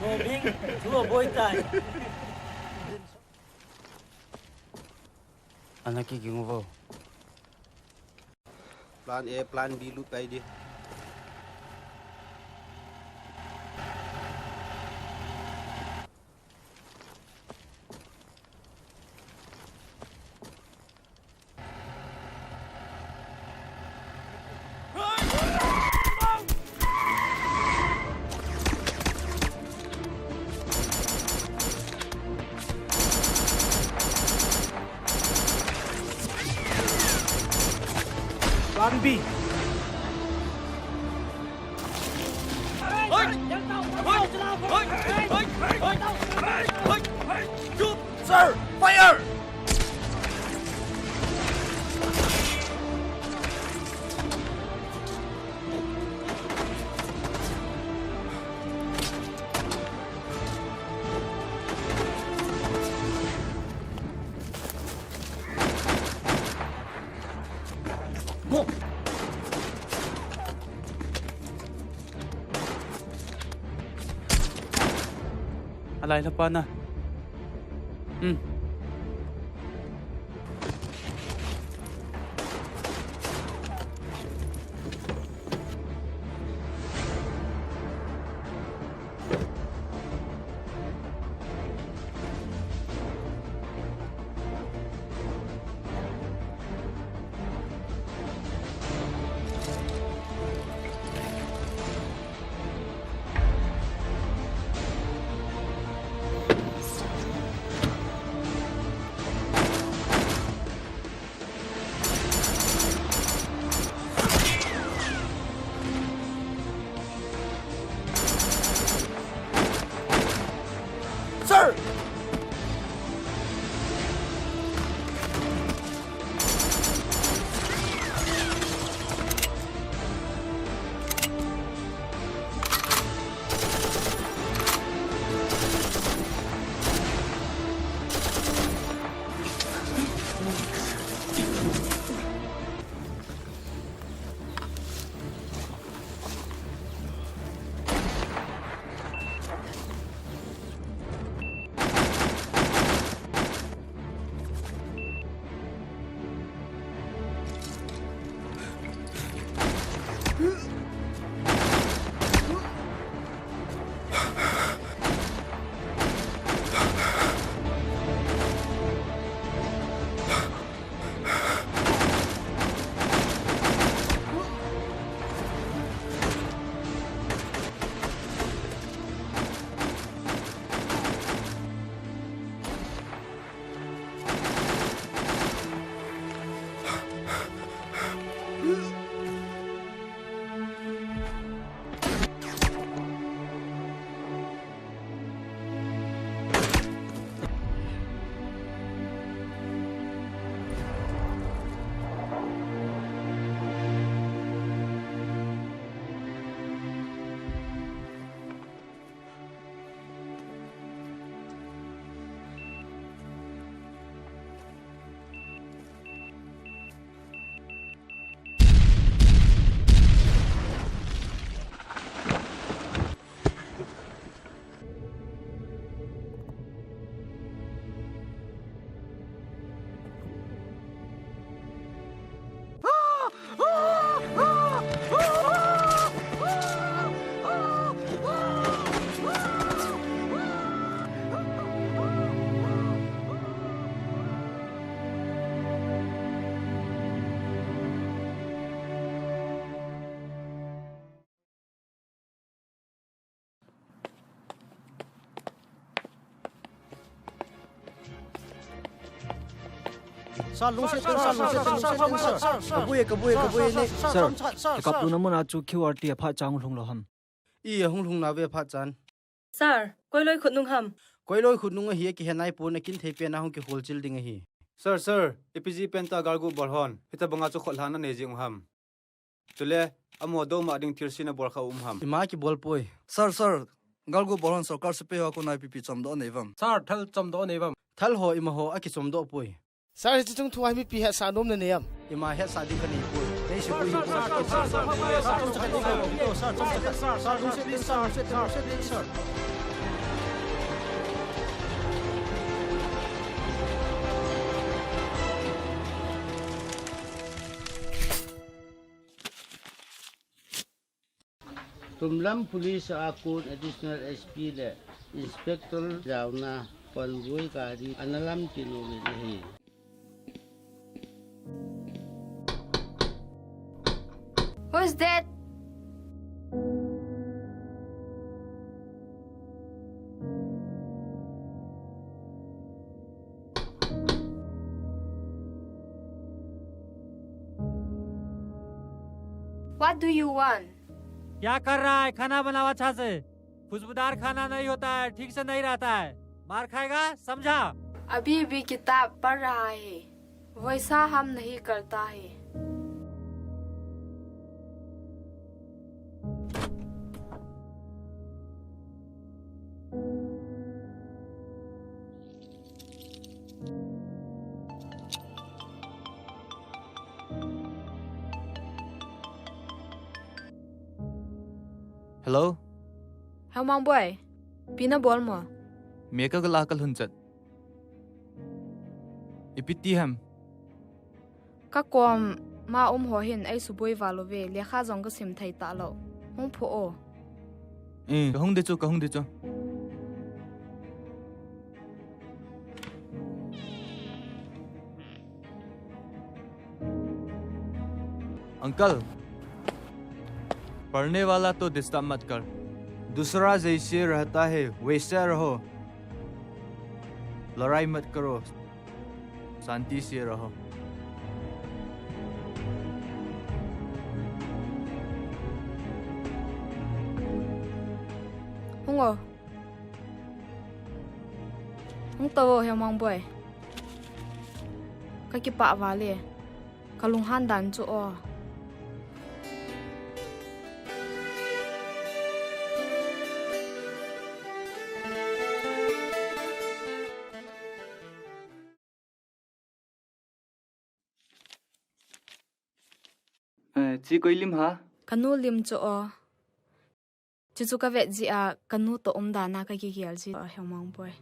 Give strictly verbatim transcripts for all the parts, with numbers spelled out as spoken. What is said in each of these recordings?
Mobing, thu aboi tai. Ana kiging uvo. Plan A, plan B lut pai di. Plan B. Sir, fire! Mo! Alai la pa na. Hmm. Sir! Sir, lungset teng, sir, lungset teng, lungset teng, sir. Kaboi, kaboi, kaboi ne. Sir, kikaptuna muna chu Q R T a phat chang hung lhung lou ham? I, ahung lhung nauve phat chan. Sir, koiloi khutnung ham? Koiloi khutnung ahi, akihe naipon, akin thei pen a hung kikholchil ding ahi. Sir, sir, ipi jeh pen ta galgu bol hon hitabanga chu khotlhahna nei jing u ham? Chule, amaho douma ding thilse nabol kha um ham? Ima kibol poi. Sir, sir, galgu bol hon sorkar sepai ho a kona ipi ipi chomdoh anei uvam? Sir, thal chomdoh anei uvam? Thal ho imaho akichomdoh poi. Sir, hiche chungthu a hi mipi hetsah nom nanei am? Ima hetsah ding kanei poi. Tumlam Police a kon Additional S P le Inspector jaona convoy gari analam tin uvin ahi. Who's that? What do you want? क्या कर रहा है? खाना बनाओ अच्छा से। खुशबूदार खाना नहीं होता है, ठीक से नहीं रहता है। मार खाएगा, समझा? अभी भी किताब पढ़ रहा है, वैसा हम नहीं करता है। Hello? Hello, Mangboi. Ipi nabol mo? Meka kala kalhun chat. Ipi ti ham? Kakom ma um ho hin eisuboi val uve, lekha jong kasim thei talou. Hung phu o. Eh, kahung ding chu, kahung ding chu. Uncle, पढ़ने वाला तो डिस्टर्ब मत कर। दूसरा जैसे रहता है, वैसा रहो। लड़ाई मत करो, शांति से रहो। Hung o. Hung tao o, Hemang boy. Kakipah val e. Kalunghan dan chu o. Eh, chi koi lim ham? Kanu lim chu o. Chuchu kavet jeh a, kanu toh umdan a kakigel ji a, Hemang boy.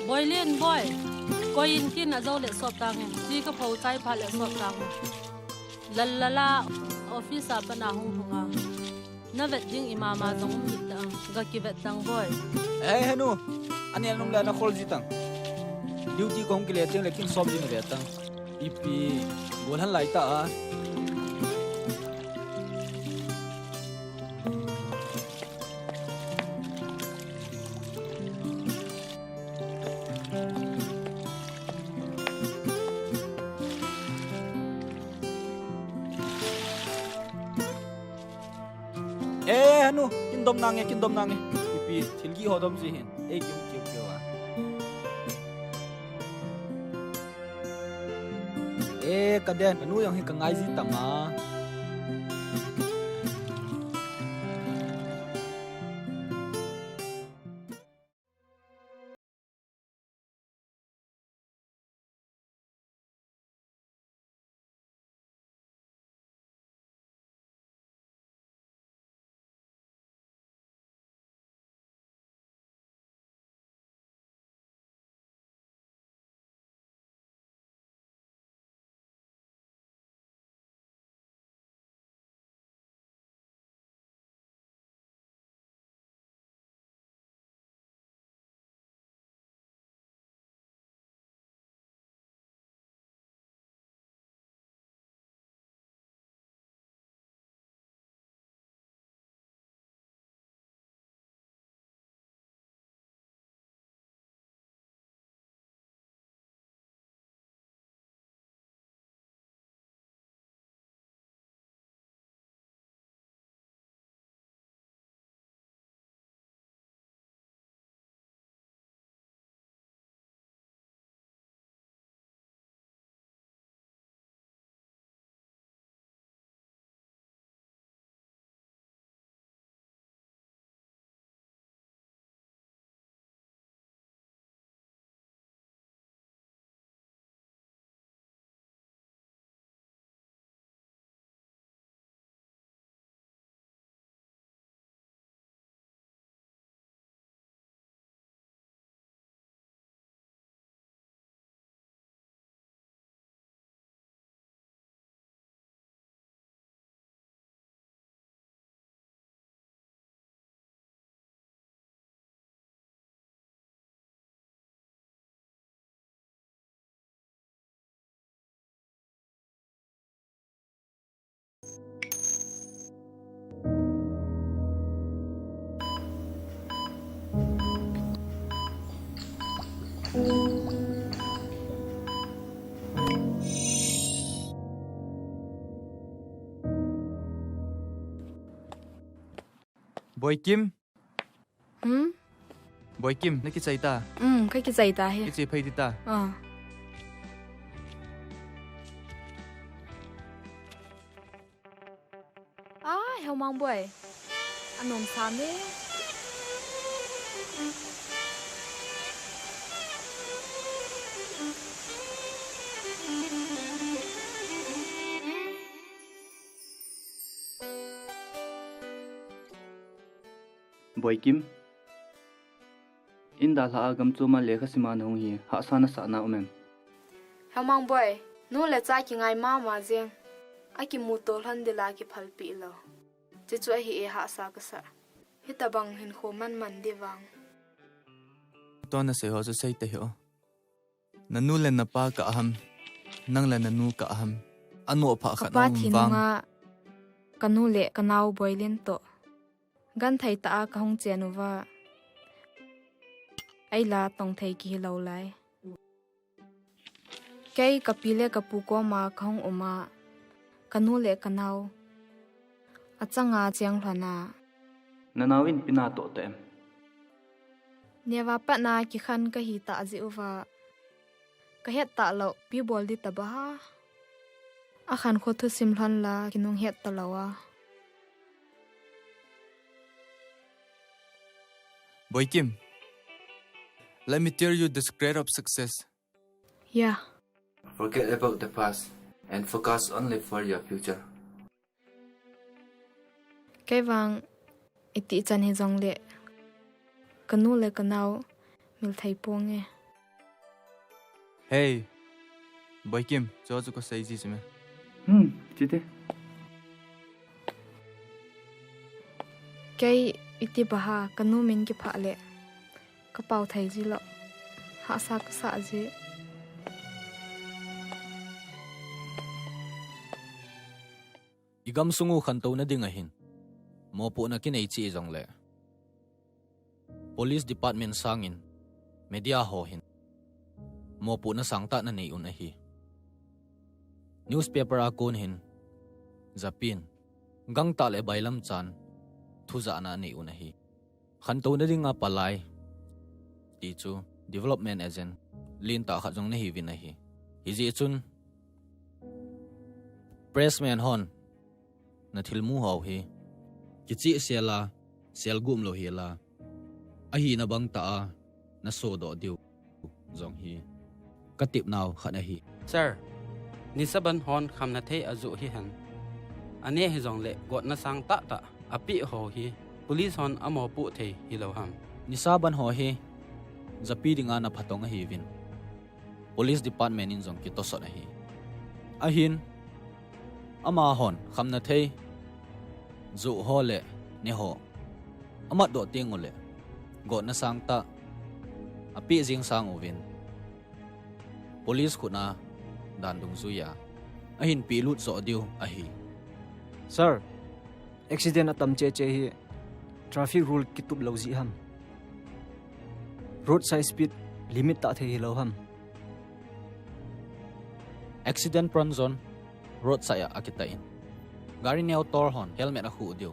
Boy Lin boy, koi in kin a jou le sop tange, chi kapho chai phat le sop tange. Lal lala office a pat na hung hung a. Navet ding imama jong um hih tang, gakivet tang boy. Eh, Henu, ani anum le ana khol ji tang. Duty kahung kile teng le kin sop ji nave tang. Ipi, golhan lai ta a. Eh, Henu, kin dom nange, kin dom nange. Ipi, thil gih ho dom ji hin. Ei, kiu, kiu, kiu a. Eh, kaden, kanu jong hi kangai ji tang a. Boikim. Hmm? Boikim, na kichai ta? Hmm, ka kichai ta hi. Kichai phei di ta. Ah. Ah, Helmang Boi. Anom sa me. Boikim. In dalha a gam chom a lekha sima na hung hi, hahsa na sa na um em? Helmang Boi, nu le cha kingai mama jeng. Akimuto lhon dila kiphalpi lo. Chuchu ahi e hahsa kasa. Hitabang hinkho manman di vang. Tuna sei ho chu sei ta hi o. Na nu le na pa ka aham, nang le na nu ka aham. Ano pha khat. Kapa thi nunga ka nu le ka nao Boilen to. Gan thei ta a ka hung chen uva. Ei la tong thei kihi lo lai. Kei ka pi le ka pu koma ka hung um a. Ka nu le ka nao. Achanga cheng lhon a. Na nao in pi na to te em? Neva pat na kikhan ka hi ta ji uva. Ka het ta lo, pi bol di ta ba ha. Akhan kho thusim lhon la, kinung het ta lo a. Boikim, let me tell you the secret of success. Yeah. Forget about the past and focus only for your future. Kei vang iti chan hi jong le ka nu le ka nao mil thei pong e. Hey, Boikim, cho chu ka sei ji chu me. Hmm, chi te. Kei iti ba ha ka nu min kipha le ka pau thei ji lo. Hahsa ka sa ji. I gam sung u khantouna ding ahin, mopohna kinei chi i jong le, Police Department sangin media ho hin mopohna sangtah na nei un ahi. Newspaper a kon hin, japin, gangtah le bailam chan thujahna nei un ahi. Khantouna dinga palai ti chu development agent lentah khat jong na hiuvin ahi. Hijeh chun pressman hon na thilmu ho hi kicheh sel a, sel gum lou hel a, ahina bangtah a na sodoh diu jong hi ka tepnau khat ahi. Sir, nisa ban hon khamna thei ajoh hihen. Aneh hijongle gotna sang tahtah apeh ho hi police hon amopoh thei hilou ham? Nisa ban ho hi japi dinga na phatong ahiuvin, Police Department in jong kitosot ahi. Ahin, amahon khamna thei joh ho le neh ho amatdoh tengule gotna sangtah apeh jing sang uvin, police khut a dan dungjuia ahin pehlut joh diu ahi. Sir, accident atam cheh cheh hi traffic rule kitup lou jeh ham? Roadside speed limit tah thei hilou ham? Accident prone zone roadside a akitah in, gari neo tol hon helmet akhuh diu,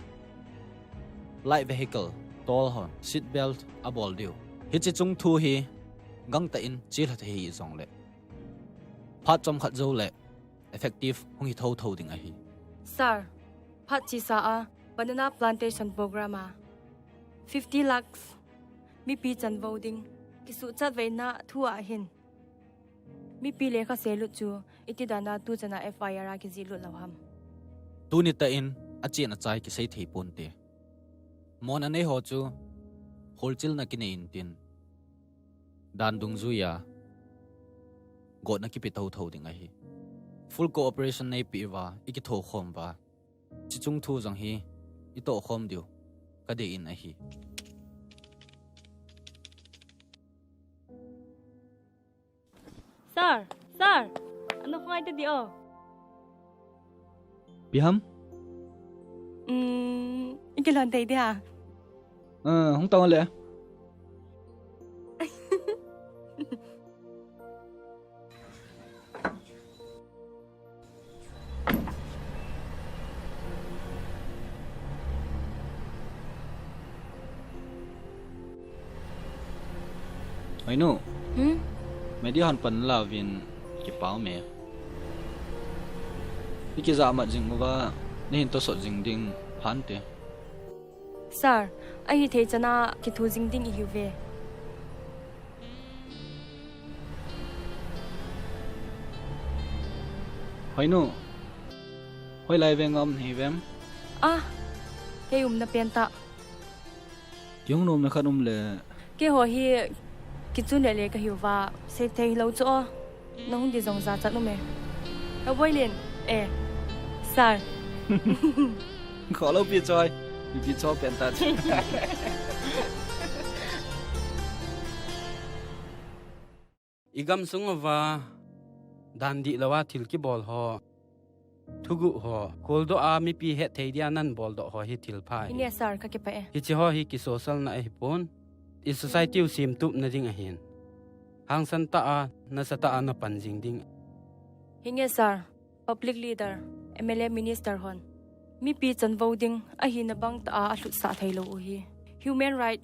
light vehicle tol hon seat belt abol diu. Hiche chung thu hi gangtah in chelha thei hijongle, phat chomkhat joule effective hung hi thotho ding ahi. Sir, phat chesa a banana plantation program a fifty lakhs mipi chanvou ding kisuhchat veina thu ahin, mipi lekha selut chu iti dana tuchana F I R a kijihlut lou ham? Tuni tah in achen achai kisei thei ponte. Mona nei ho chu holchilna kinei intin, dan dungjuia gotna kipe thotho ding ahi. Full cooperation neipeh uva ikithokhom uva, hiche chung thu jong hi itohkhom diu kadei in ahi. Sir, sir, ano khangai tadi o. Ipi ham? Hmm, ikilhon thei dia? Ah, hung tong le. Hoinu. Hmm? Media hon pan la vin kipah me. Iki ja mat jing uva, ni hin to sot jing ding phan te. Sir, ahi thei chana kithu jing ding ihiuve. Hoinu, hoilai veng um hi vem? Ah, kei umna pen ta. Kihung nom na khat um le. Kei ho hi kichun le le ka hiuva, sei thei lo chu o. Na hung di jong jachat um e. Ka Boilin, eh, Sir. Kho lo pi choi. Pi pi cho pen ta chu. I gamsung uva dan dihlou a thil kibol ho, thuguh ho, kholdoh a mipi hetthei dia nan boldoh ho hi thil pha ahi. Hi nge sir, ka kipah e. Hiche ho hi kisocialna ahipon, i society u semtupna ding ahin. Hangsan tah a, nasatah a na pan jing ding. Hi nge sir, public leader, M L A, minister hon mipi chanvou ding ahina bang tah a alhutsah thei lou u hi. Human right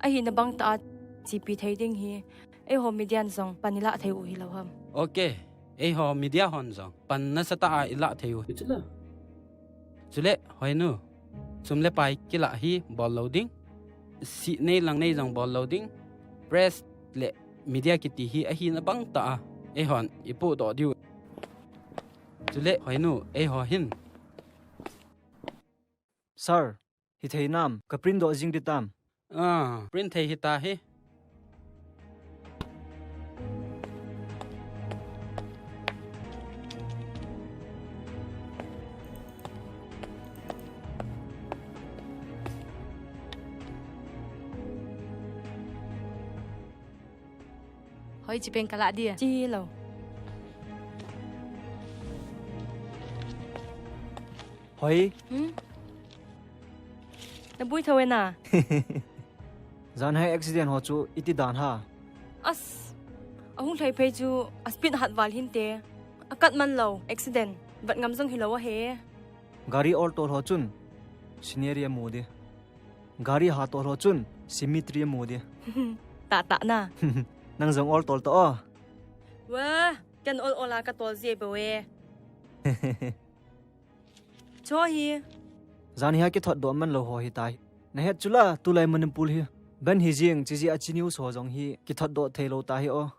ahina bang tah a chepi thei ding hi. Eiho media in jong pan ilah thei u hilou ham? Ok, eiho media hon jong pan nasatah a ilah thei u hi chula. Chule, Hoinu, sum le pai kilah hi bol lou ding. Sih nei lang nei jong bol lou ding. Press le media kiti hi ahina bang tah a eihon ipohdoh diu. Chule, Hoinu, eiho hin. Sir, hithei nam, ka print doh jing ding tam. Ah, print thei hita hi. Hoi, chi pen ka lah dia. Chi lou. Hoi. Hmm? Na bui thou e na. Janhi accident ho chu iti dan ham? As, ahung lhai phei chu a speed hat val hinte. A kat man lou, accident vat ngam jong hilou ahi. Gari oltol ho chun scenery amu ding. Gari hatol ho chun symmetry amu ding. Tah tah na. Nang jong oltol tao. Wah, ken ol ol a ka tol ji bou e. Cho hi. Janhi a kithot doh man lou ho hitai. Na het chula, tulai Manipur hi ban hi jing chi jeh a chi news ho jong hi kithot doh thei lou ta hi o.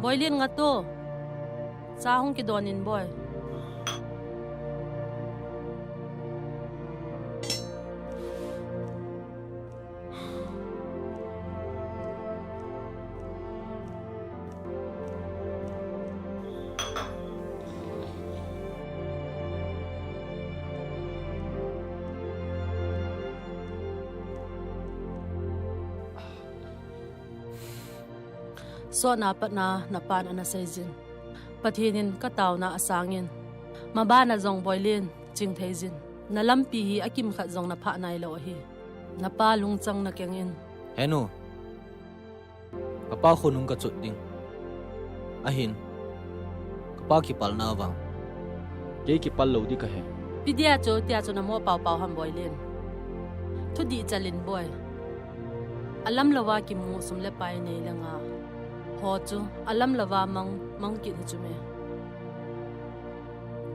Boilin, nga to. Cha hung kidon in boi. Sotna patna na pan ana seijin. Pathen in ka taona asangin. Mabana jong Boilin, ching theijin. Na lampi hi akimkhat jong na phah nailou ahi. Na pa lungchang na kengin. Henu. Ka pa khonung ka chot ding. Ahin. Ka pa kipalna vang. Kei kipal lou ding kahe. Ipi dia chu, tia chu na mo paopao ham Boilin. Thudih chalin boi. Alam louva kimu sum le pai nei le nga. Ho chu, alam louva mang, mang kit hi chu me.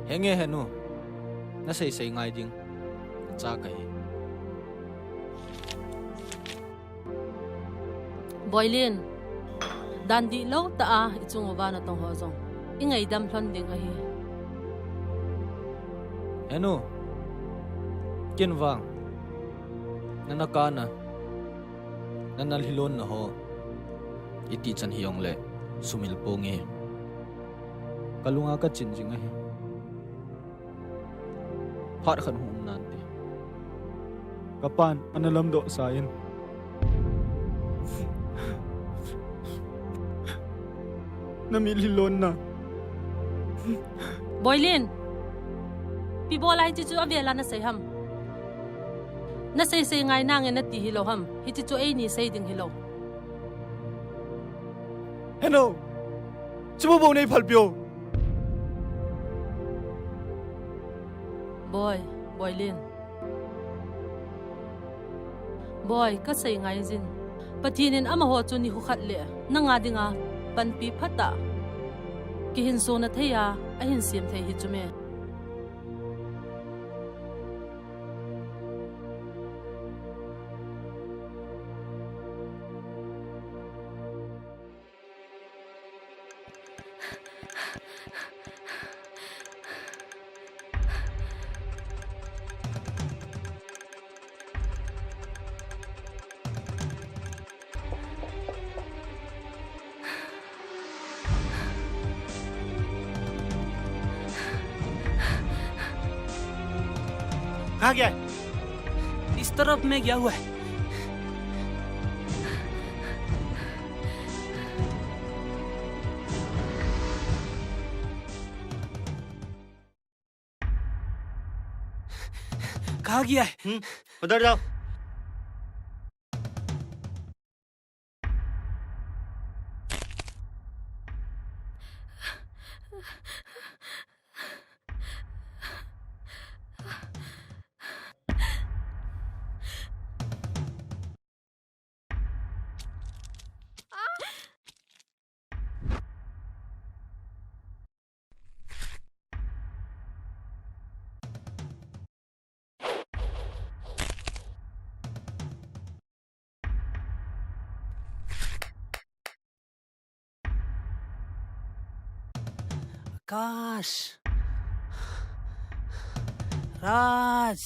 Henge henu. Na seisei ngai ding. Ka cha kahi. Boilin, Dan dihlou tah a i chung uva natong ho jong i ngaidam lhon ding ahi. Henu, ken vang nana kana, nana lhilon na ho i tihchan hijongle sumil ponge. Ka lunga ka chin jing ahi. Phat khat hung um nante. Ka pan ana lamdoh sa in. Na mitlhi lon na. Boilin. Ipi bola hiche chu avel a na sei ham? Na sei sei ngai nange na ti hilou ham? Hiche chu eini sei ding hilou. Henu. Chubu bou nei phalpi o. Boi, Boilin. Boi, ka sei ngai jin. Pathen in amaho chu nikho khat le nanga dinga panpi phatah kihin sona thei a, ahin sem thei hi chu me. कहाँ गया है? इस तरफ में गया हुआ है। कहाँ गया है? हम्म, उधर जाओ। आकाश। राज।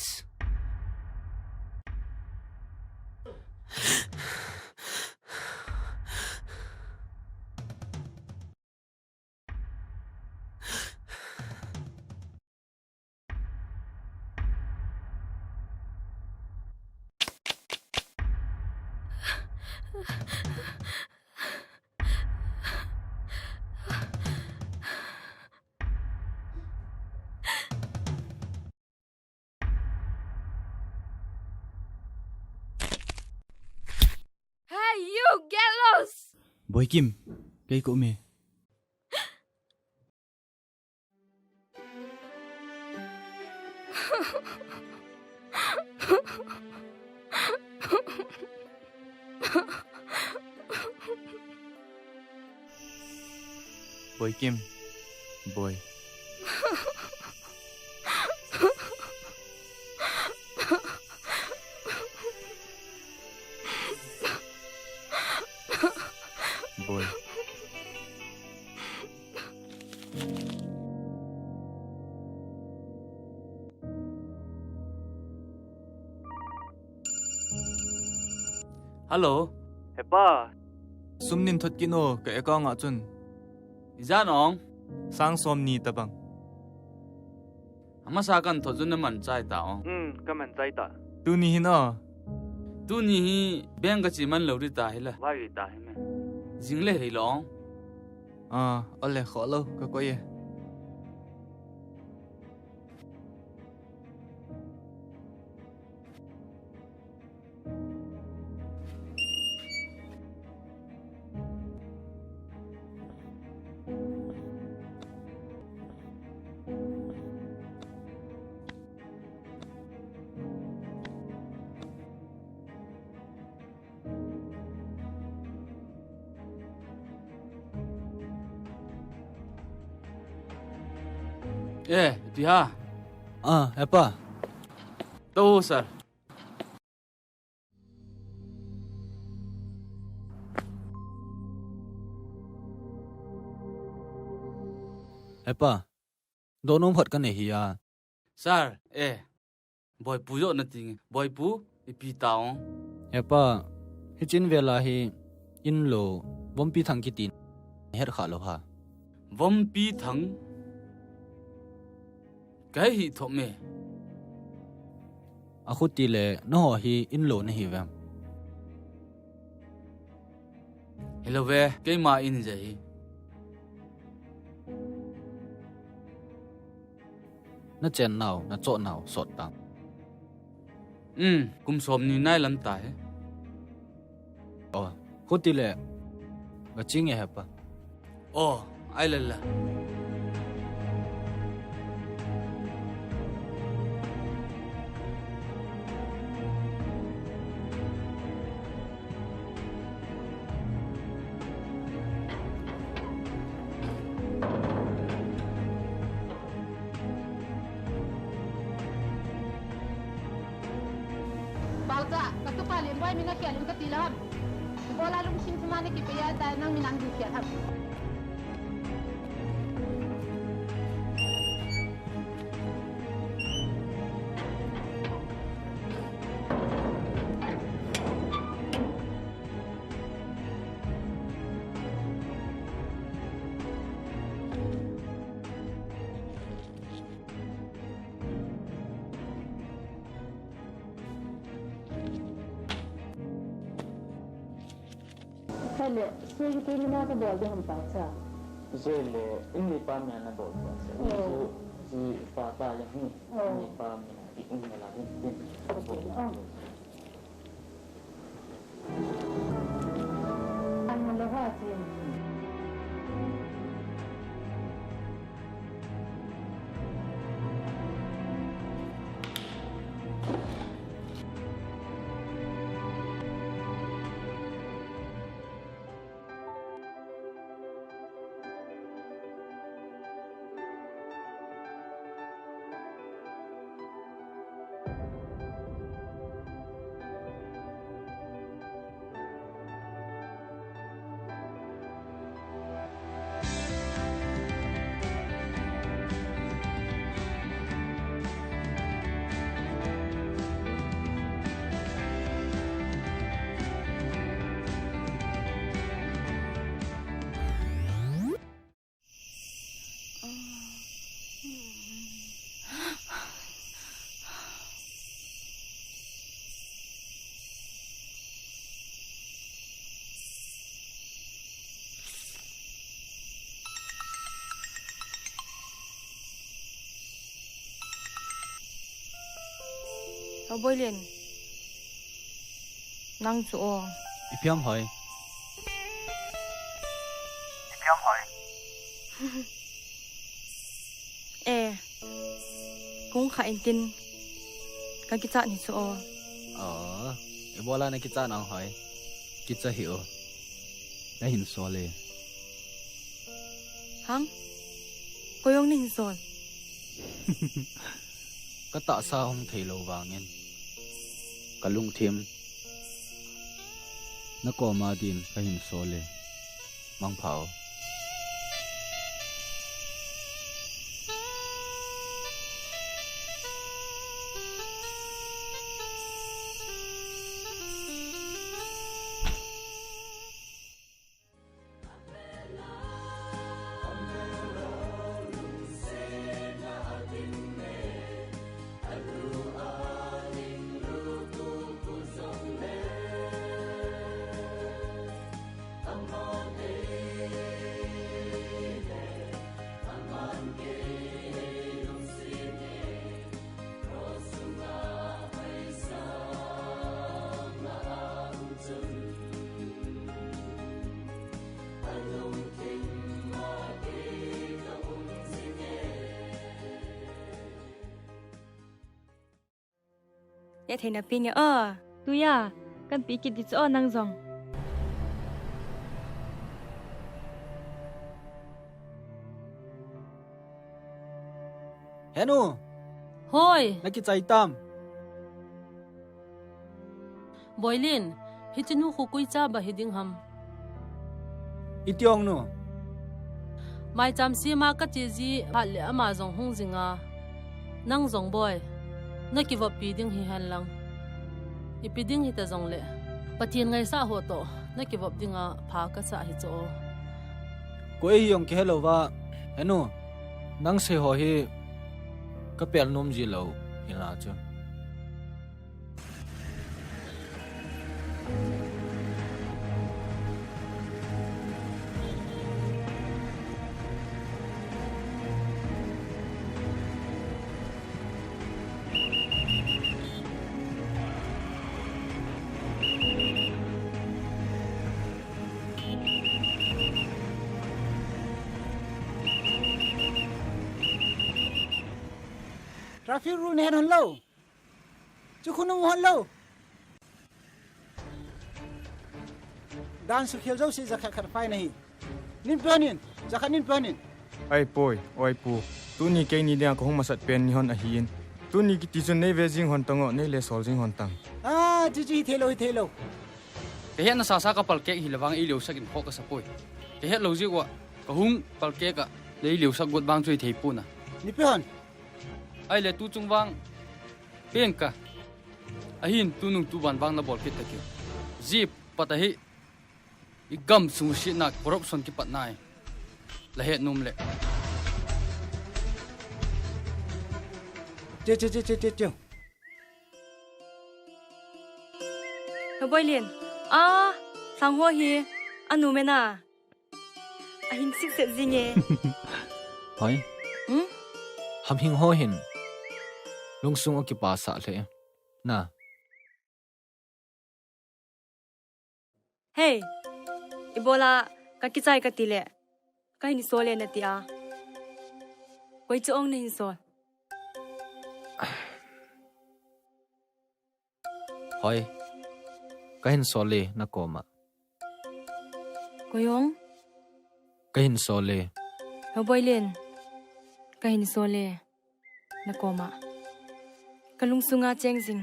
Hey, you, get lost! Boikim, kei ko me. Boikim, boi. Boi. Hello. Hepa. Sum nei thot kit o ka account a chun. Ijat ong? Sang som ni tabang. Amasa kan thot chun na manchai ta ong. Hmm, ka manchai ta. Tuni hin o. Tuni hi bank ka che man lou ri ta hi la. Vai ri ta hi me. Jing le hei long. Ah, ole kho lou ka koi e. Eh, ti ha. Ah, hepa. To, sir. Hepa, donom khat kanei hi a. Sir, eh, Boipu jo nati nge. Boipu, ipi taong. Hepa, hichin vela hi inlo, Vompi Thang kitin, het kha lo ha. Vompi Thang? Kahe hi thom e. Akhuti le, naho hi inlo nahi vem. Hello ve, keima in je hi. Nachen nau, nacho nau, sot tam. Um, kum som ni nai lam ta he. Oh, khuti le, gaching e hepa. Oh, ai la la. Baucha, katupa Lenboi mina kialin kati lam. Bola lungsim thima na kipe ya ta nang mina ding kialam. Kale, sui ke mina ka bol de ham pa cha. Jele, in ni pa mina na bol pa cha. Oh. Ji, ji pa ta ya ni. Oh. Ni pa mina i um na la ni. Oh. Aboilin. Nang chu o. Ipi ham hoi. Ipi ham hoi. Eh. Kung kha intin. Ka kichat ni chu o. Oh. Ibola na kichat nang hoi. Kicha hi o. Na hin so le. Hang. Koi jong na hin so. Ka tahsa hung thei lo vangin. Ka lungthim. Na koma din ka hin so le. Mangpha o. Ya thei na pi nge o. Tuya, kan pi kit di chu o nang jong. Henu. Hoi. Na kichai tam. Boilin, hiche nu khu koi cha ba hi ding ham. Iti ong nu. Maicham sema kache ji phat le ama jong hung jinga. Nang jong boi, nakivoppi ding hihen lang, ipi ding hita jongle, Pathen ngaisah ho toh nakivop dinga pha kasah hi chu. Koi hi jong kihe louva, henu, nang sei ho hi kapel nom ji lou hina chu. Traffic rule nei hen hon lou. Chu khu nung hon lou. Dan sukhel jouse jakhat khat fine ahi. Nin peh hon in, jakhat nin peh hon in. Ai poi, oi pu. Tuni keini dinga kahung masat pen ni hon ahin. Tuni kiti chun nei ve jing hon tang o, nei le sol jing hon tang. Ah, chi chi, hithei lou, hithei lou. Kahet nasa sa kapalkeh hile vang eileusak in khoh kasa poi. Kahet lou jeh uva kahung palkeh a, neileusak got vang chu hithei pon a. Ni peh hon. Ahile tu chung vang peng ka. Ahin tunung tuban vang nabol kit ta kit. Ji pat ahi. I gamsung sihna corruption kipatna hi. La het nom le. Che, che, che, che, che, che. He Boilin. A, sang ho hi. Anu mena. Ahing sik set jing e. Hoi. Hmm? Hamhing ho hin lungsung akipa sah lheh e. Na. Hei. Ibola kakichai kati le. Kahin sol e nati a. Koi chu ong nahin sol. Hoi. Kahin sol e nakoma. Koi ong? Kahin sol e. He Boilin. Kahin sol e nakoma. Kalungsunga cheng jing.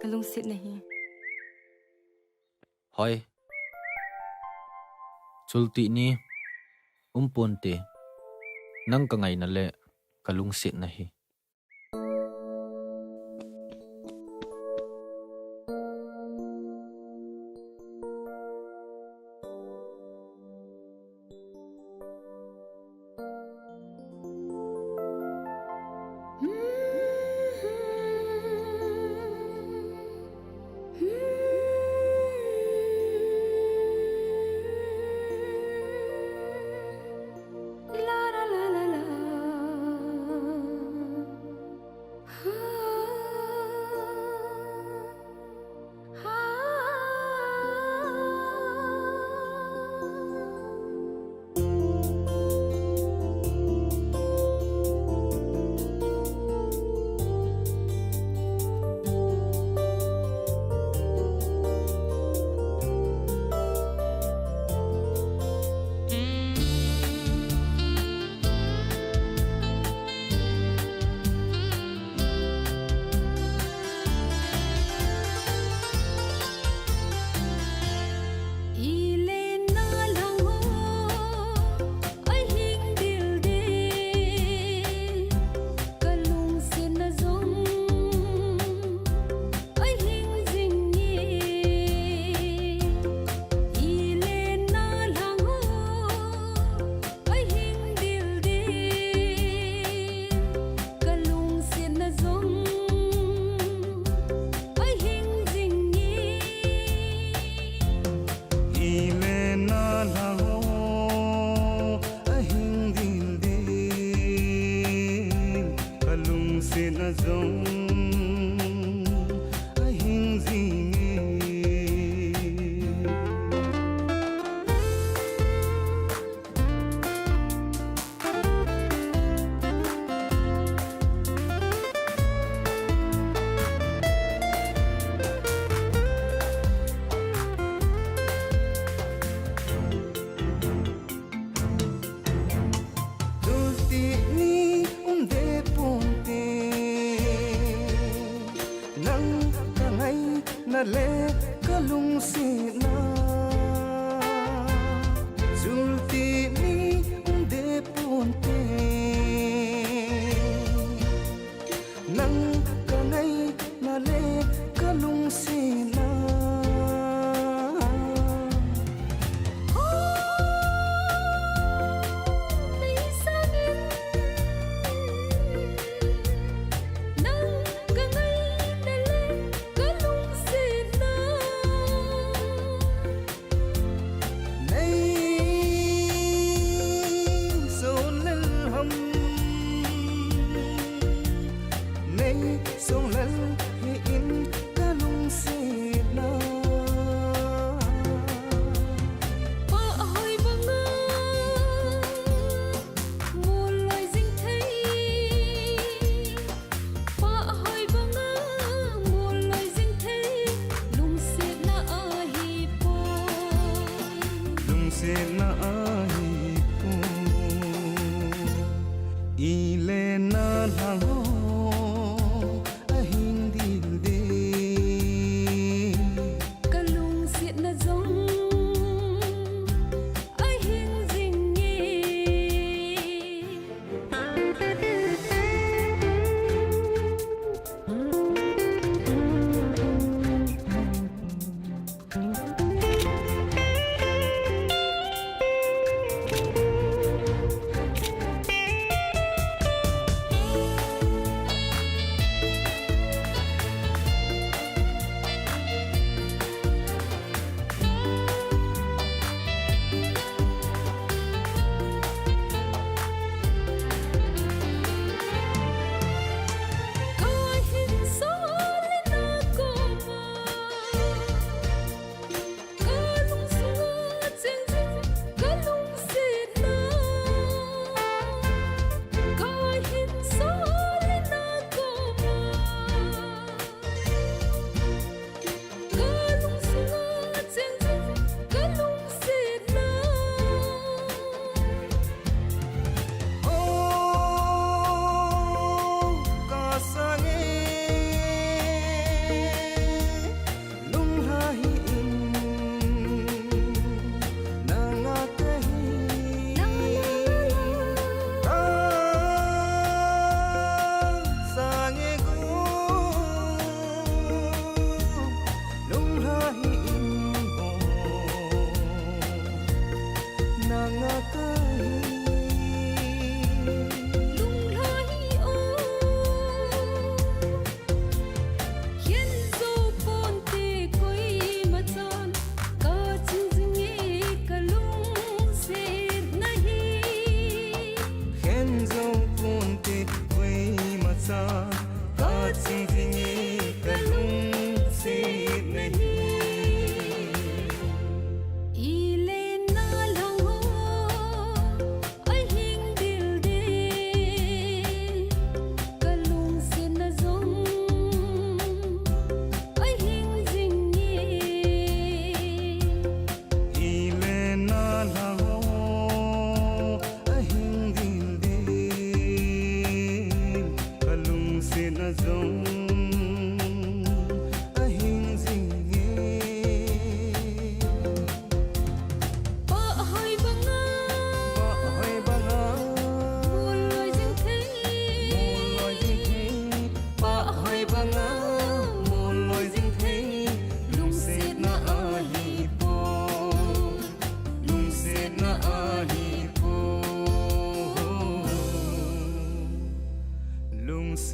Kalungsetna hi. Hoi. Chultih ni um ponte. Nang kangaina le kalungsetna hi. Ahing dildil, kalungsetna jong ahing jing e. Ile na lang o, ahing dildil, kalungsetna jong ahing jing e. Dulti ni um de pon te, nang ka ngaina le ka lungsetna. Dulti ni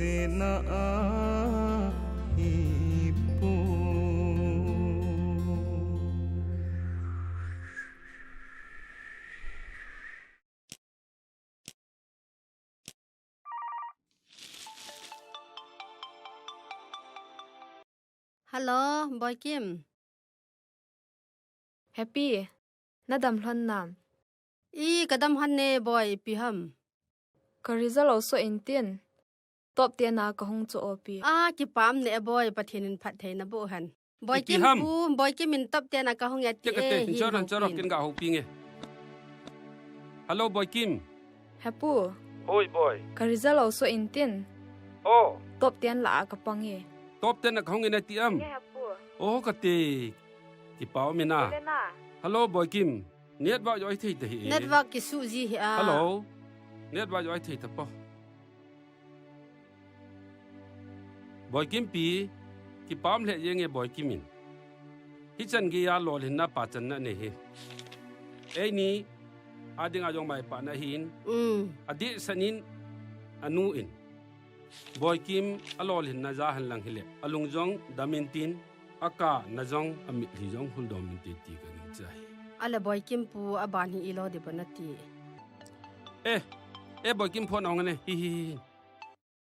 Sena ahi pu. Hello, Boy Kim. Happy, nadam lhon nam? I, kadam lhon ne, Boy, ipi ham? Ka result aso intin. Top ten a kahung chu opi. A, kipah um ne, Boy, Pathen in phatthei naboh hen. Boy Kim pu, Boy Kim in top ten a kahung e ati e, hin chorok kin ga houpi nge. Hello, Boy Kim. Hapu. Oi, Boy. Ka result aso intin. Oh. Top ten lah a kapang e. Top ten a kahung in ati am? Nge, Hapu. Oh, kati. Kipah um e na. Hello, Boy Kim. Network joi thei ta hi e. Network kisuh ji hi a. Hello. Network joi thei ta po. Boy Kim pi, kipah um lheh jeng e Boy Kim in. Hichan geiya lolhinna pachanna nei hi. Eini, adinga jong maipana hin. Mm. Adeh sanin, anu in. Boy Kim, alolhinna ja hen lang hile. Alung jong, dam intin, akahna jong, amitlhi jong, huldom intin ti kagingcha hi. Ale Boy Kim pu, aban hi ilo ding ham nati. Eh, eh, Boy Kim phone ahung e, hi, hi, hi.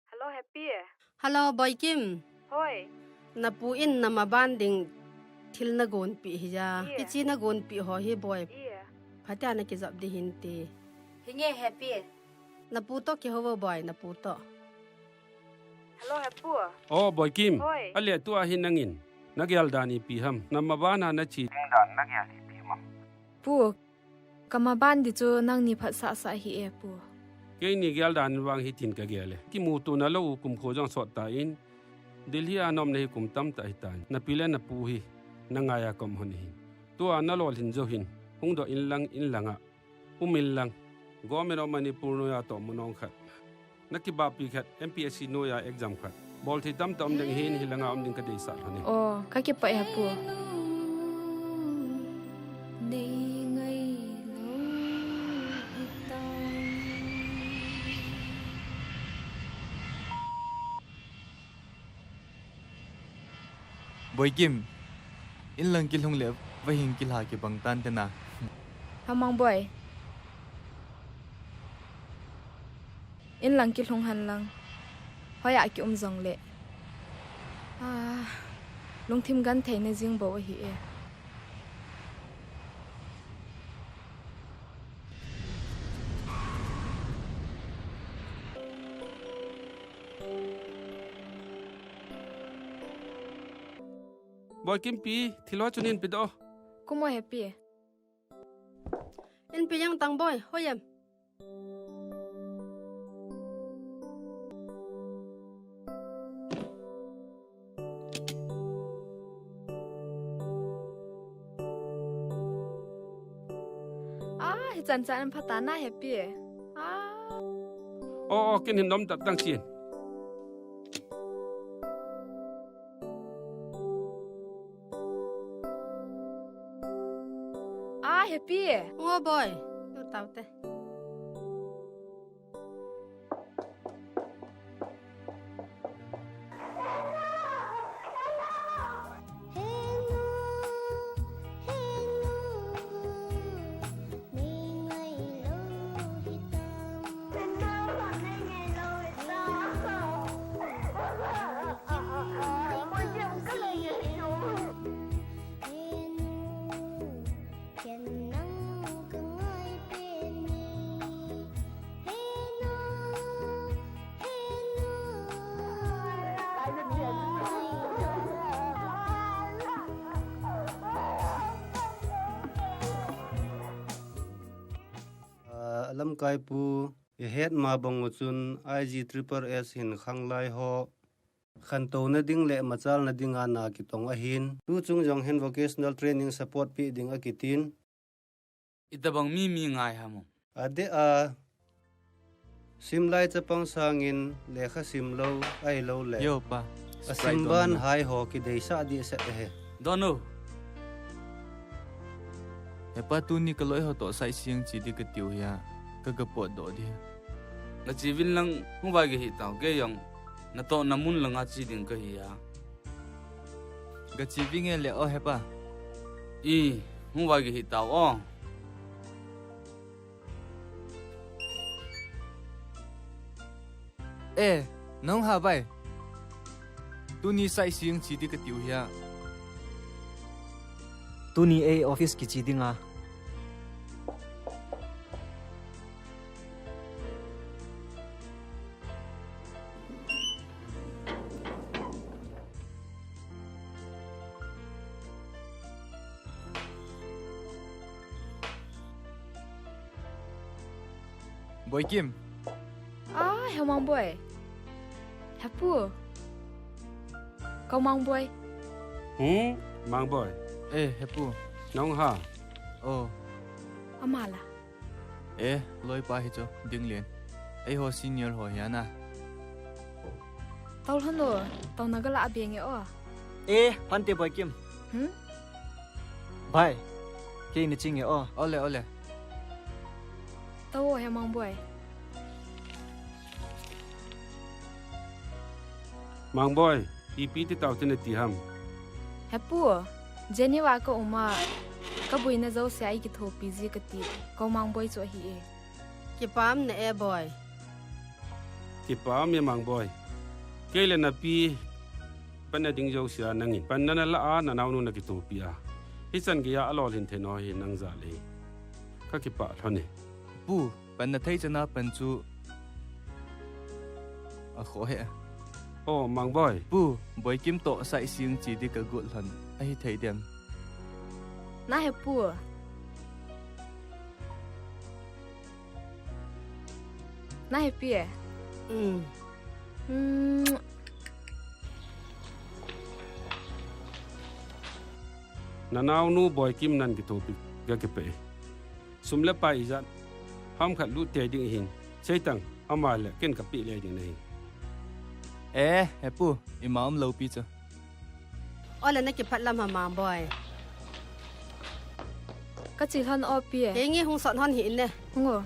Hello, Happy. Hello, Boy Kim. Hoi. Napu in namaban ding thil nagonpeh hija. Iye. Hiche nagonpeh ho hi, Boy. Iye. Phatea nakijop ding hinte. Hinge, Happy. Napu toh kihou vo, Boy, napu toh. Hello, Hapu. Oh, Boy Kim. Hoi. Ale tua hi nangin. Nagel dan ipi ham. Namaban a nache ding dan nagel ipi ham. Pu, kamaban ding chu nangni phatsah sah hi e, Pu. Keini gel dan vang hitin kagel e. Kimuto nalou kum kho jong sot tan. Delhi a naum nahi kum tamtah hitan. Napi le napu hi. Nangai a kaum lhon ahin. Tua nalolhin jou hin. Hungdoh inlang inlanga. Um inlang. Government of Manipur noiya tohmun ong khat. Nakibahpi khat, M P S C noiya exam khat. Bolthei tamtah um ding ahin, hilanga um ding kadeisah lhon e. Oh, kakipah e Hapu. Boy Kim, inlang kilhung le vahing kilha kibang tante na. Hamang Boy. Inlang kilhung hen lang. Hoiya kium jongle. Ah, lungthim genthei na jing bou ahi e. Boy Kimpi, thil ho chu nei pe doh. Kum o Happy. Nei pe jeng tang Boy, hoi em. Ah, hichan chan phatah na Happy. Ah. Oh, oh, ken hin nom tah tang chin. Ah, Happy. Ngo Boy. Lo tau te. Ah, lamkai pu, i het ma bang u chun I G triple S hin khanglai ho khantouna ding le machalna dinga na kitong ahin. Tu chung jong hin vocational training support pe ding akitin. Itobang mi mi ngai ham? Adeh a, simlai chapang sangin lekha simlou, ahilou le. Yo, pa. Asim ban hai ho kideisah dehset ahi. Dono. He pa, tuni kaloi ho toh sightseeing che ding katiu hia, ka, kapotdoh ding. Nache uvin lang, hung vai kahi tau, kei jong Natohna mun langa che ding kahi a. Gache vinge le o hepa. I, hung va gahi tao o. E, nahung ha bai. Tuni sightseeing che ding katiu hia. Tuni ei office kiche dinga. Boikim. A, he Mangboi. Hepu. Kau Mangboi. Hmm, Mangboi. E, hepu. Nahung ha. O. Ama la. E, loipa hi chu, ding len. Eiho senior ho hi ana. Tao lhon o, tao na gala a beng e o. E, phante Boikim. Hmm? Bai, kei na ching e o. Ole, ole. Tao o he Mangboi. Mangboi, ipi ti tao ti nati ham. Hepu, Geneva ka um a, ka buina jouse a ei kithopi ji kati, kau Mangboi chu ahi e. Kipah um na e Boi. Kipah um e Mangboi. Kei le napi, panna ding jouse a nangin, panna nala a, nanaonu na kithopi a. Hichan geiya alolhin thei nau hi nang jal e. Ka kipah lhon e. Pu, panna thei chana pan chu akhoh e. O, Mangboi. Pu, Boikim toh sightseeing che ding ka got lhon. Ahi thei dem. Na hepu. Na hepi e. Mm. Mm. Nanaonu Boikim nan kithopi ga kipah e. Sum le pai ijat ham khat lut tei ding hin. Seitang, ama le ken kapeh le ding nahi. E, hepu, ima um lou pi chu. Ole na kipah lam ham Mangboi. Ka che lhon o pi e. Kei nge hung sot lhon hih in ne. Hung o.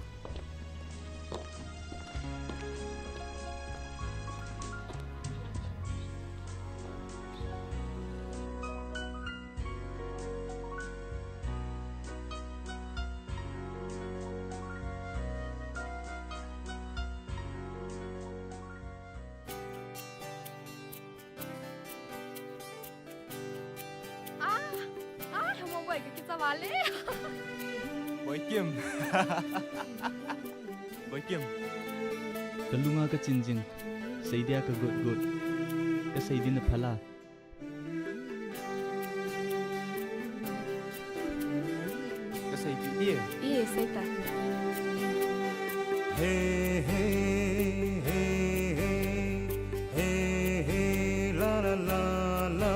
Ah, ah, Mangboi ka kicha vale. Boikim. Boikim. Ka lunga ka chin jing. Sei dia ka got got. Ka sei din a phala. Ka sei ti e. E, sei ta. Hey, hey, hey, hey, hey, hey, hey, la, la, la, la.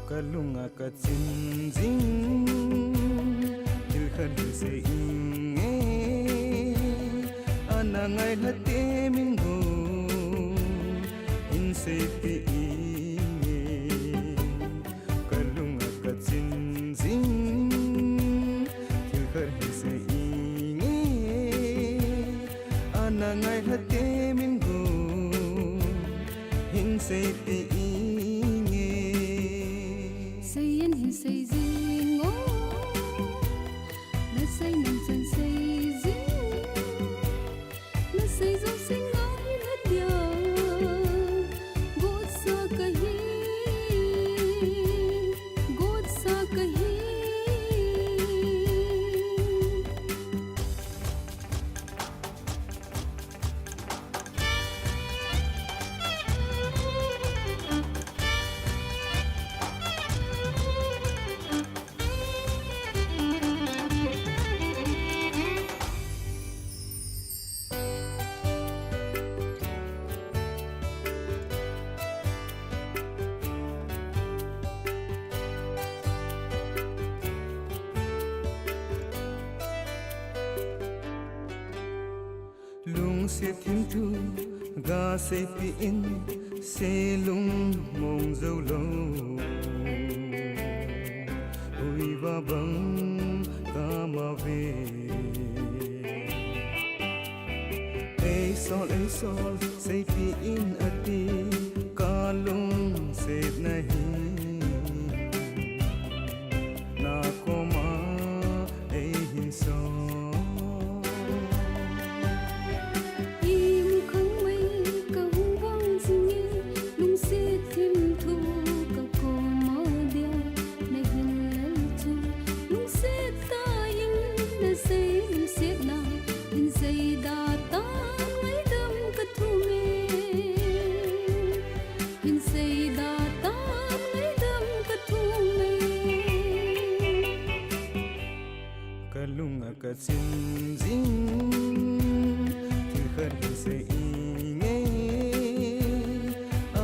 Ka lunga ka chin jing, thil khat hin sei inge, ana ngailha te min gu, hin sei ti inge. Ka lunga ka chin jing, thil khat hin sei inge, ana ngailha te min gu, hin sei ti inge. Sei in hin sei jing o, na sei nam chan sei jing. Na sei jouse ngailha dia, gotsa kahi, gotsa kahi. Lungset thim thu ga seipeh in, sei lungmong jou lou. Huiva bang ka mao ve. Ei sol, ei sol, seipeh in ati, ka lungsetna hi na koma ei hin sol. Imu khang mai ka hung vang jingin, lungset thim thu ka koma dia na hin lel chun, lungset tah in na sei lungsetna, hin sei da tan ngaidam ka thum e. Hin sei da tan ngaidam ka thum e. Ka lung a ka chin jing, thil khat hin sei inge.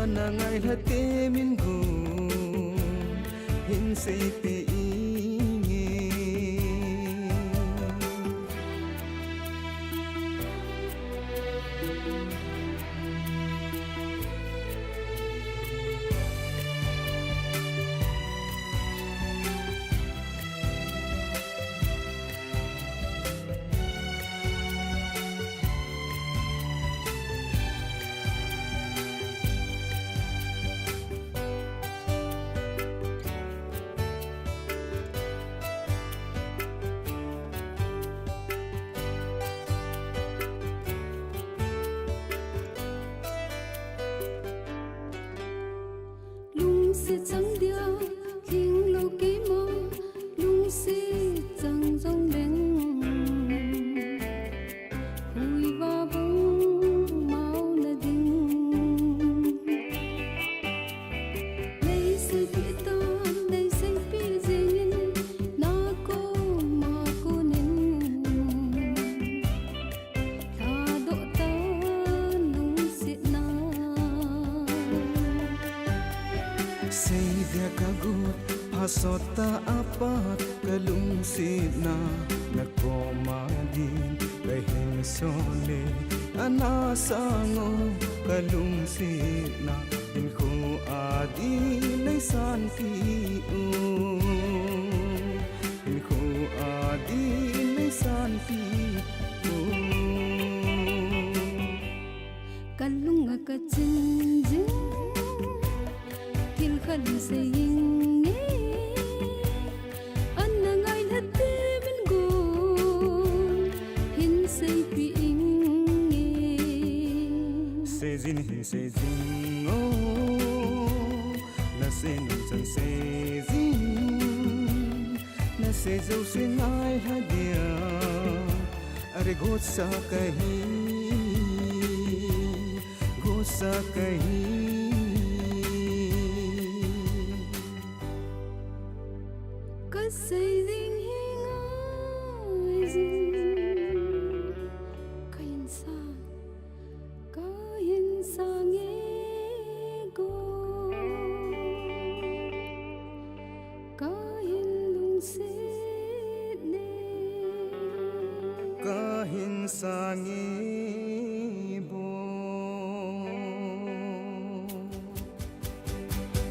Ana ngailha te min gon, hin seipeh inge. Lungset chang dia, lhinglou keima, lungset chang jong leng. Huiva bang mao na ding. Nei seipeh tan, nei seipeh jingin, na koma konin. Thadoh tan lungsetna. Sei dia ka got, phasot tah a pat ka lungsetna, na koma din ka hin sol e. Ana sang o ka lungsetna, hinkho a din nei sanpeh o. Hinkho a din nei sanpeh o. Ka lung a ka chin jing, thil khat sei inge. Ana ngailha te min gon, hin seipeh inge. Sei jing, hin sei jing o. Na sei nung chan sei jing, na sei jouse ngailha dia. Are gotsa kahi, gotsa kahi. Ka sei jing hi ngai jing, ka hin sang. Ka hin sang e go, ka hin lungset ne. Ka hin sang e bo,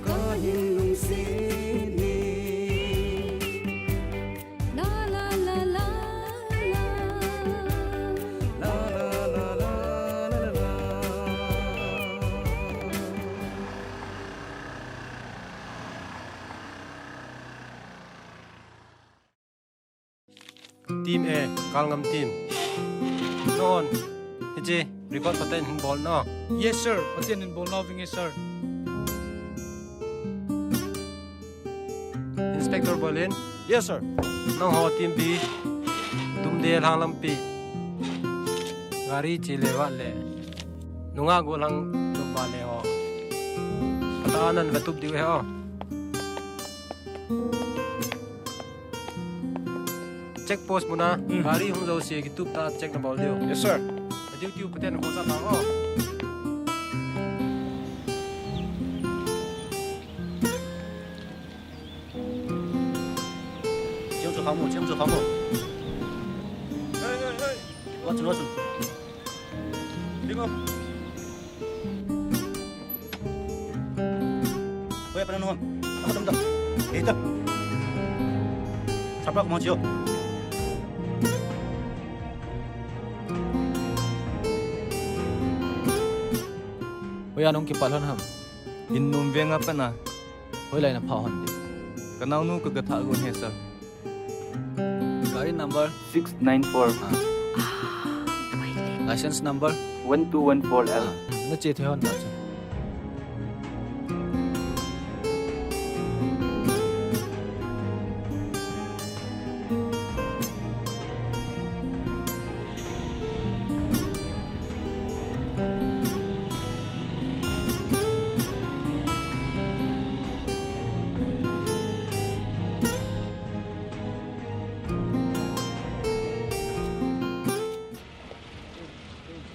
ka hin lungset ne. La, la, la, la, la. La, la, la, la, la, la. Team A, Kalngam team. Non, hiche record paten hin bol no. Yes, sir. Paten hin bol no vinge, sir. Inspector Bolin. Yes, sir. Nangho team B, Tumde Lhanglampi. Gari chele vale. Nunga golhang tup vale ho. Pata nan va tup diu he ho. Check post muna, hmm, gari hung jouse kitup ta check na bol diu. Yes, sir. Diu diu paten ko sa ta ho. Chiang chu khamu, chiang chu khamu. Hey, hey, hey. Watch, watch. Ringo. Hoiya pana nu ham? Ako tam tam. Ito. Sapa ko mo chiyo. Hoiya nung kipat lhon ham? Hin nung venga pana. Hoilai na pha hon di? Ka naunu ka ga tha gon he, sir. Gari number? Six nine four. Ah. License number? One two one four L. Ah, na che thei hon na chu.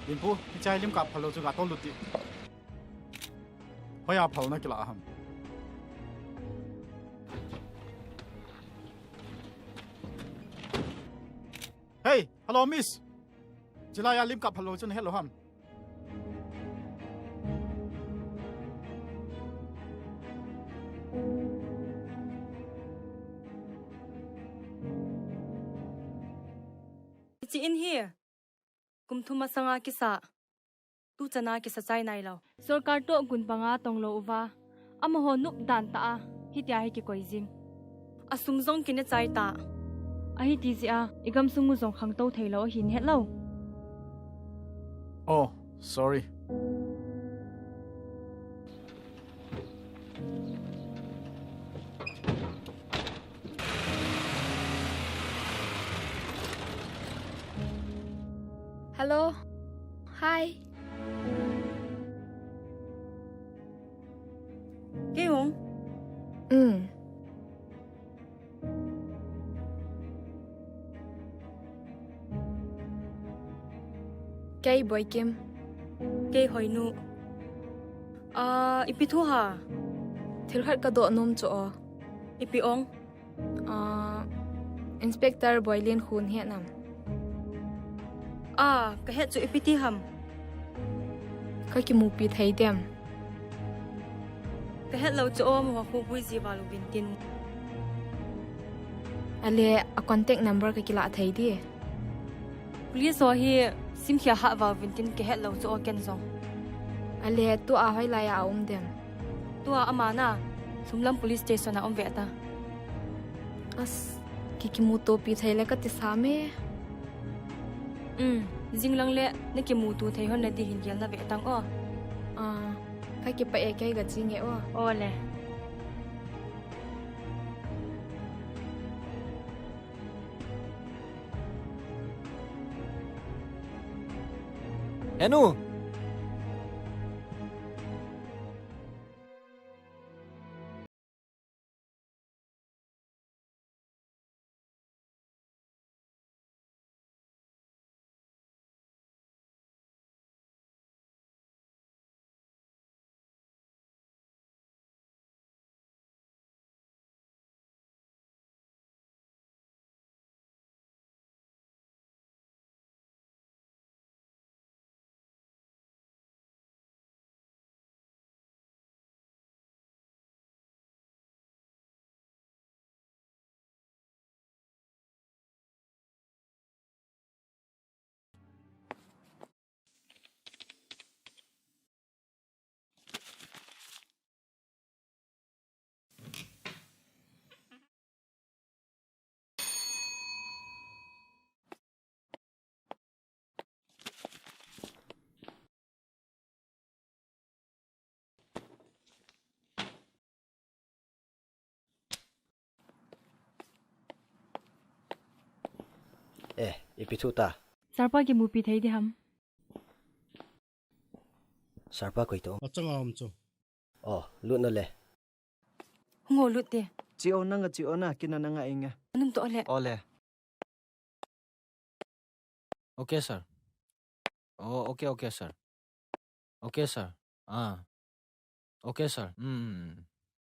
Dinpu, hichai lim kap phal lou chu ga to lut ti. Hoiya phal na kila ham? Hey, hello, miss. Chilai a lim kap phal lou chu na het lou ham? Chi in hi. Kum thum masanga kisa. Tu chana kisa chai nai lou. Sorkar toh gun panga tong lou uva. Amaho nop dan tah a. Hitia hi kikoi jing. A sum jong kine chai ta. Ahi ti jeh a, i gamsung u jong khangtou thei lou ahin het lou. Oh, sorry. Hello. Hi. Kei hung. Mm. Kei Boikim. Kei Hoinu. Ah, ipi thu ham? Thil khat ka doh nom chu o. Ipi ong? Ah, Inspector Boilin khu na het nam? Ah, ka het chu, ipi ti ham? Ka kimupi thei dem? Ka het lou chu o, amaho khu bui ji val uvin tin. Ale, a contact number ka kila thei di? Police ho hi sim khia hah val uvin tin, ka het lou chu o ken jong. Ale, tua hoilai a um dem? Tua ama na, Lhumlam Police Station a um ve ta. As, ki kimuto pi thei le ka ti sa me. Um, jing lang le na kimuto thei hon na di hin gel na ve tang o. Ah, ka kipah e, kei ga chi nge o. O le. Henu! Eh, ipi thu ta? Sir pa kimupi thei di ham? Sir pa koi to? Achang a um chu. Oh, lut na le. Hung o, lut te. Chi o, nang a chi o na, kina nang a inge. Anum to le. O le. Okay, sir. Oh, okay, okay, sir. Okay, sir. Ah. Okay, sir. Hmm.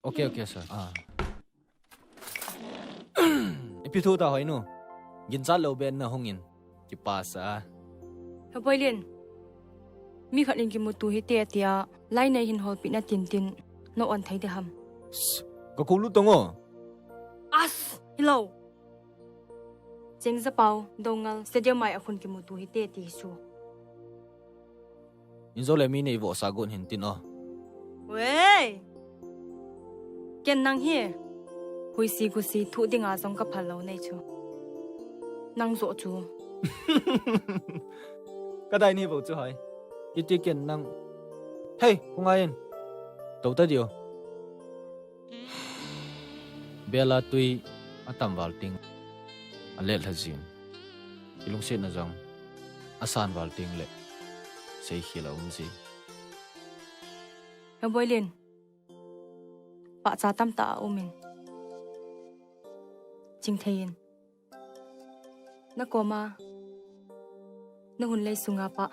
Okay, okay, sir. Ah. Ipi thu ta Hoinu. Ginchat lou ben na hung in. Kipah sa. He Boilin. Mi khat in kimuto hite tia, line nei hin holpina tintin, na on thei de ham. Ka kulu tongo. As, hello. Chengzapau, Dongal, stadium mai a khun kimuto hite ti su. Inzo le mi nei vo sa gon hin tin o. Wei! Ken nang hi. Huisi gusi thu dinga zong ka phal lo nei chu. Nang zo chu. Ka dai ni vo chu hai. Iti ken nang. Hei, ku ngai in. To ta dio. Bela tui a tam val ting. A let la zin. I lungset na zong. A san val ting le. Sei khil a um zi. He Boilin. Pahcha tamtah a um in. Ching thei in. Na koma. Na hun lei sunga pa.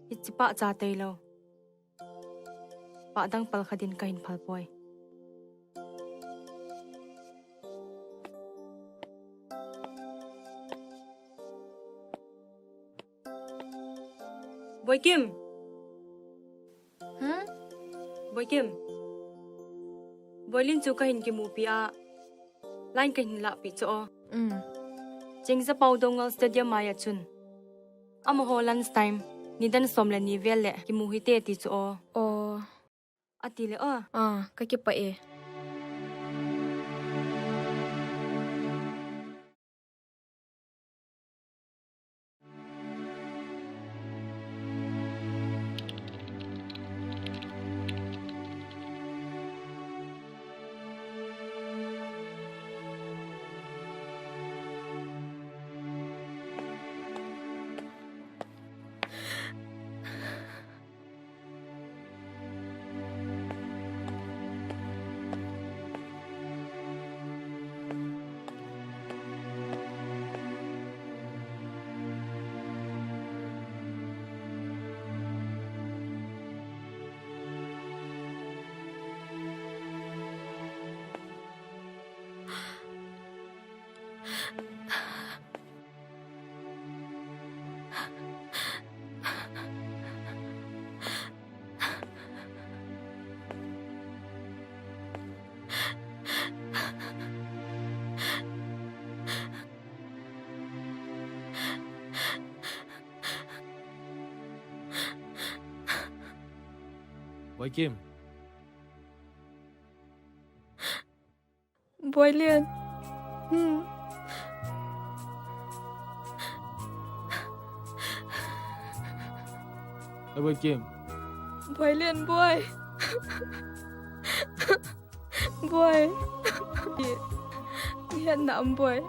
Hichi pahcha tei lo. Pah dang pal kha din ka hin phal poi. Boikim. Hmm? Boikim. Boilin chu ka hin kimupi a. Line ka hin lahpi chu o. Mm. Chengzapau Dongal Stadium mai a chun. Amaho lunch time. Nidan som le ni vel le kimu hite ti chu o. Oh. Ati le o. Ah, ka kipah e. Boikim. Boilian. Hmm. Boikim. Boilian, boi. Boi. Ngian na am boi.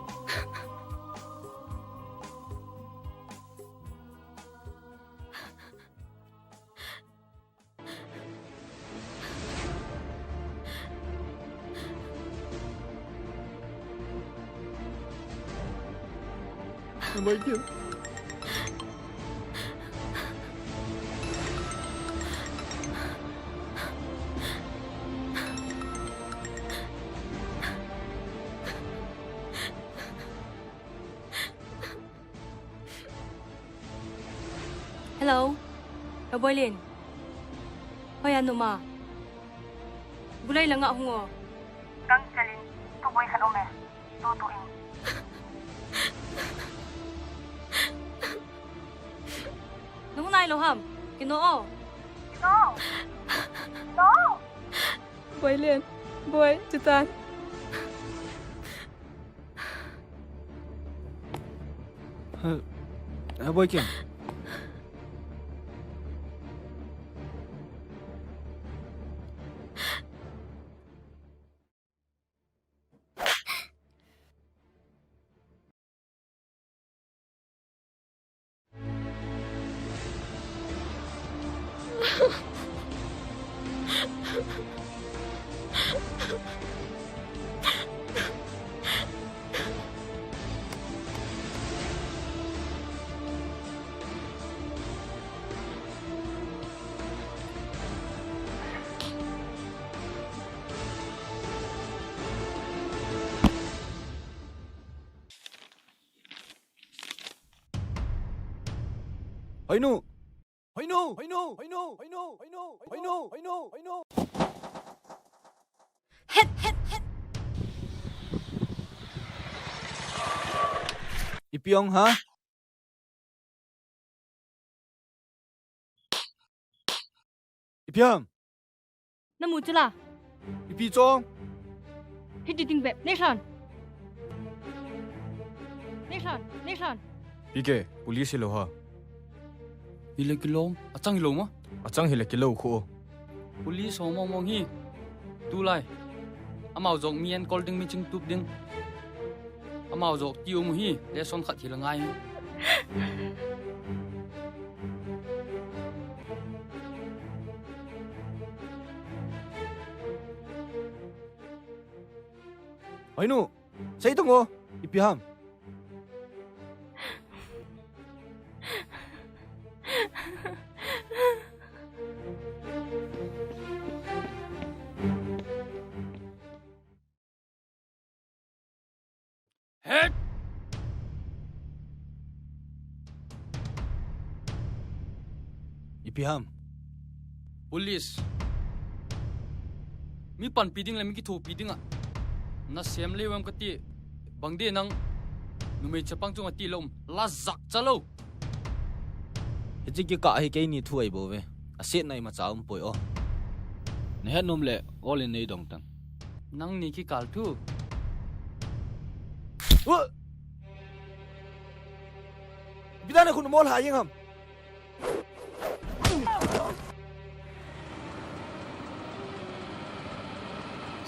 Hello. He Boilin. Hoiya numa. Gulai langa hung o. Kang chalin tu boi khat ome. Tu tu in. Nung nai lo ham. Kino o. Kino. Kino. Boilin. Boi, chutan. Ha, ha, Boikim. Hoinu! Hoinu! Hoinu! Hoinu! Hoinu! Hoinu! Hoinu! Hoinu! Hoinu! Het, het, het. Ipi ong ha? Ipi ham? Namu chu la. Ipi chong? Hiti ding bep. Nathan. Nathan. Nathan. Pi ke, police hilou ha. Hile kilom. Achang hilou ma? Achang hile kilou khu. Police ho mong mong hi. Tulai. Amau jong mi enkol ding, mi chingtup ding. Amau jong ti um hi. Lesson khat hil ngai. Hoinu, sei tong o, ipi ham? Het! Ipi ham? Police. Mi panpi ding le mi kithopi ding a. Nasem le vam kati. Bang de nang. Numei chapang chunga ti lom. La jak cha lo. Hiche kikah hi keini thu ahi bou ve. Asetna imacha umpoi o. Nahet nom le, ol in nei dong tan. Nangni kikah thu. Ua! Ipi dan a khu namol ha jeng ham?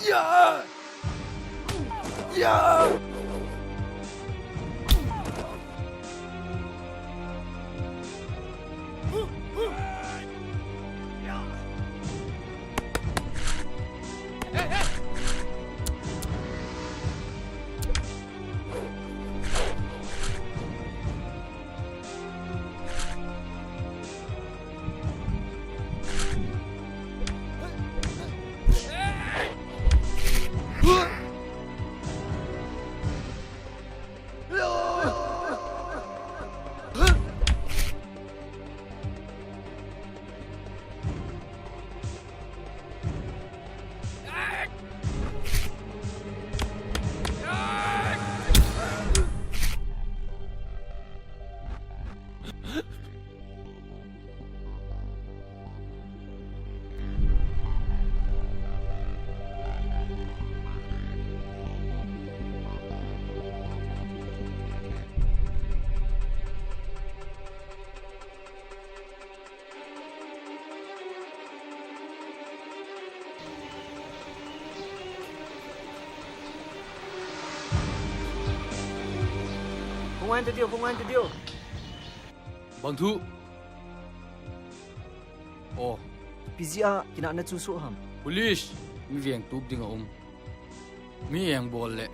Ya! Ya! Khongai ta diu, khongai ta diu. Bang thu? O. Ipi jeh a kinahna chu soh ham? Police, mi veng tup ding a um. Mi engbol le.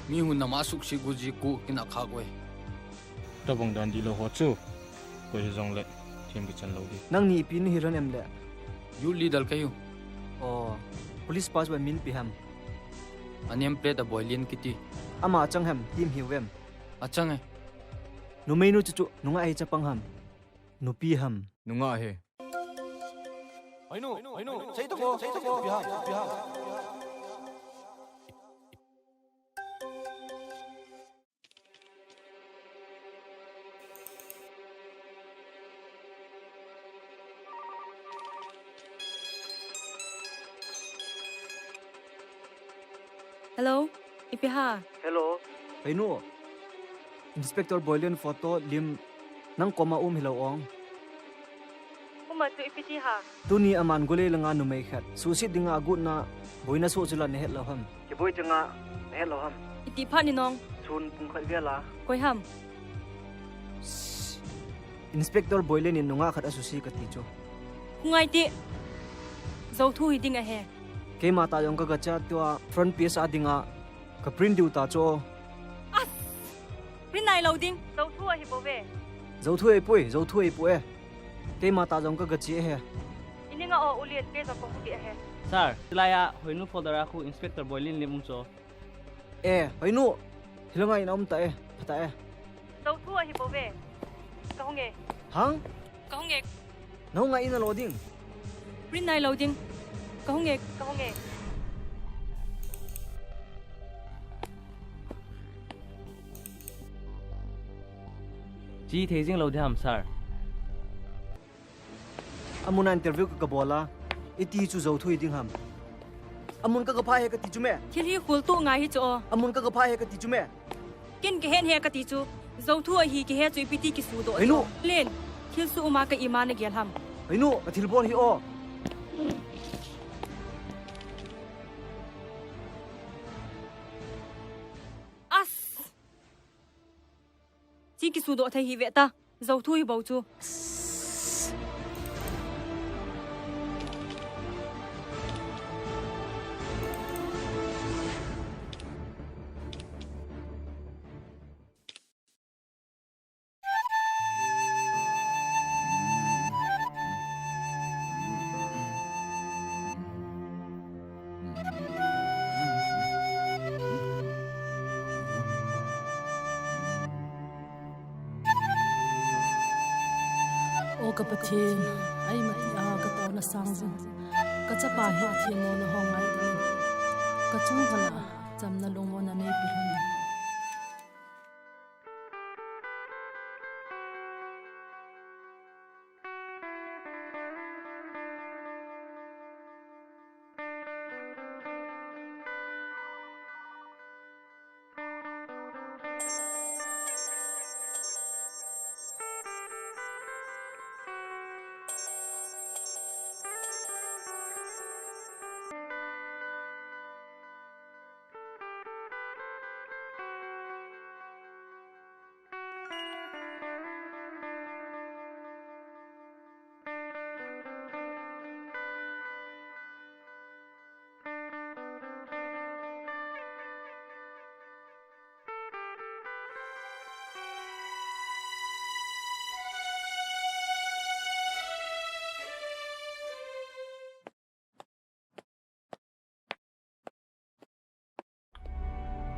Mi hun nama suksi guji ku kinah khak oi. Tabang dan di lo ho chu. Koi hi jong le. Thim kichan lo di. Nangni ipi nahi ran em le? Youth leader kahi u. O. Police pass wa min ipi ham? A name plate a Boilian kiti. Ama achang ham, team hiu vem? Achang e. Numeinu chu chu, nungah hi chapang ham? Nupi ham? Nungah hi. Hoinu, hoinu, sei tong o, sei tong o, ipi ham, ipi ham. Hello, ipi ham? Hello. Hoinu. Inspector Boilian photo lim nang koma um hilou ong. Uma chu ipi ti ham? Tuni aman Golei langa numei khat suhset dinga agotna boina soh chu la nahet lou ham? Kiboi changa nahet lou ham? Iti phat ni nong. Sun pung khat vel a. Koi ham? Inspector Boilian in nungah khat asuse kati chu. Khongai ti. Jou thu hi ding ahi. Keima ta jong ka gacha tua front page a dinga ka print diu ta chu. As! Print nai lou ding. Jou thu ahi bou ve. Jou thu ahi poi, jou thu ahi poi e. Keima ta jong ka gachi ahi. Ini nga o ulian ke jong ko huti ahi. Sir, hilai a Hoinu folder a khu Inspector Boilian lim um chu. E, Hoinu. Hilanga in um ta e, pha ta e. Jou thu ahi bou ve. Ka hung e. Hang? Kahung e. Nahung a in a lo ding. Print nai lo ding. Kahung e. Kahung e. Chi thei jing lo ding ham, sir. Amun a interview ka, kabol a. Iti chu jou thu hi ding ham. Amun ka, ka pha he kati chu me. Thil hi khul tu ngai hi chu o. Amun ka, ka pha he kati chu me. Ken kahen he kati chu. Jou thu ahi kahe chu ipi ti kisudoh. Hei nu. Len. Thil su uma ka ima na gel ham. Hei nu, ka thil bol hi o. As. Chi kisudoh thei hi ve ta. Jou thu hi bou chu. O ka Pathen, aima tia ka taona sang jing. Ka chapa hi themmo na hong ngai ta in. Ka chung hala chamna lungmonna nei pe lhon in.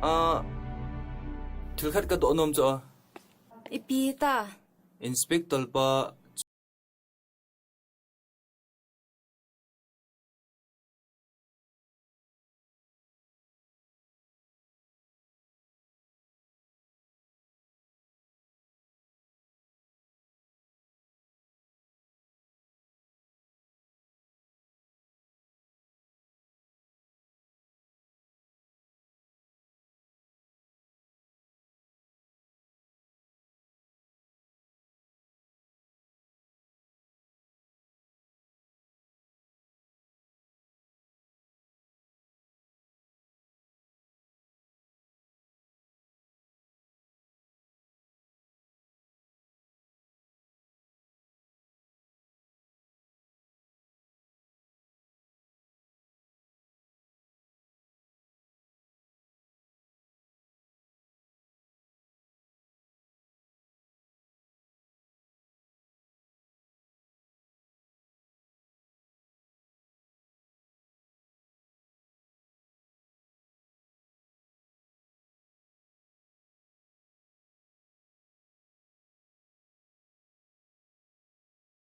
Ah, thil khat ka doh nom chu a. Ipi ta? Inspector pa.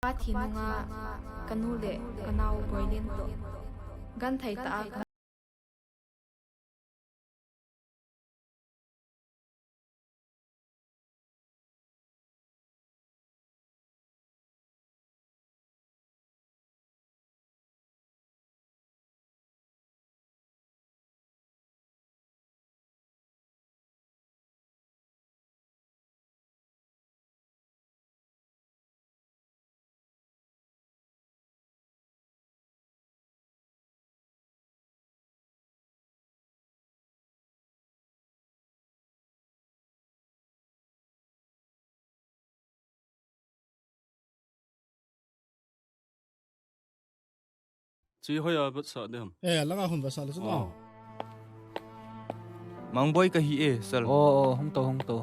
Ka thi nunga ka nu le ka nao Boilen toh genthei tah a ka Chi hoi a vat sa dem. Eh, langa hung vat sa le chu na. Oh. Mangboi ka hi e, sir. Oh, oh, hung to, hung to.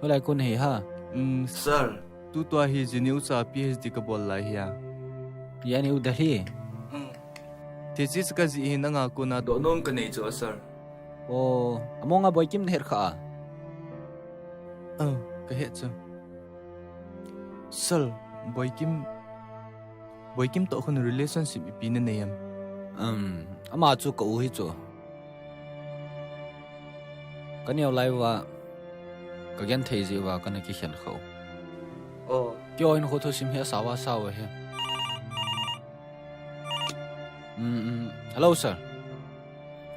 Hoilai kon hi ha? Mm, sir. Tutua hi Geneva a PhD ka bol lai hi a. Yani u Delhi. Hmm. Thesis ka jih hi nanga kona dohnom ka nei chu a sir. Oh, among a Boikim na het kha a? Oh, ka het chu. Sir, Boikim, Boikim toh khun relationship ipi na nei em? Um, ama chu ka u hi chu. Ka neo lai uva, ka genthei jeh uva kana kikhen kha u. Oh. Keiho hin kho thusim hi asao asao hi. Mm, mm. Hello, sir.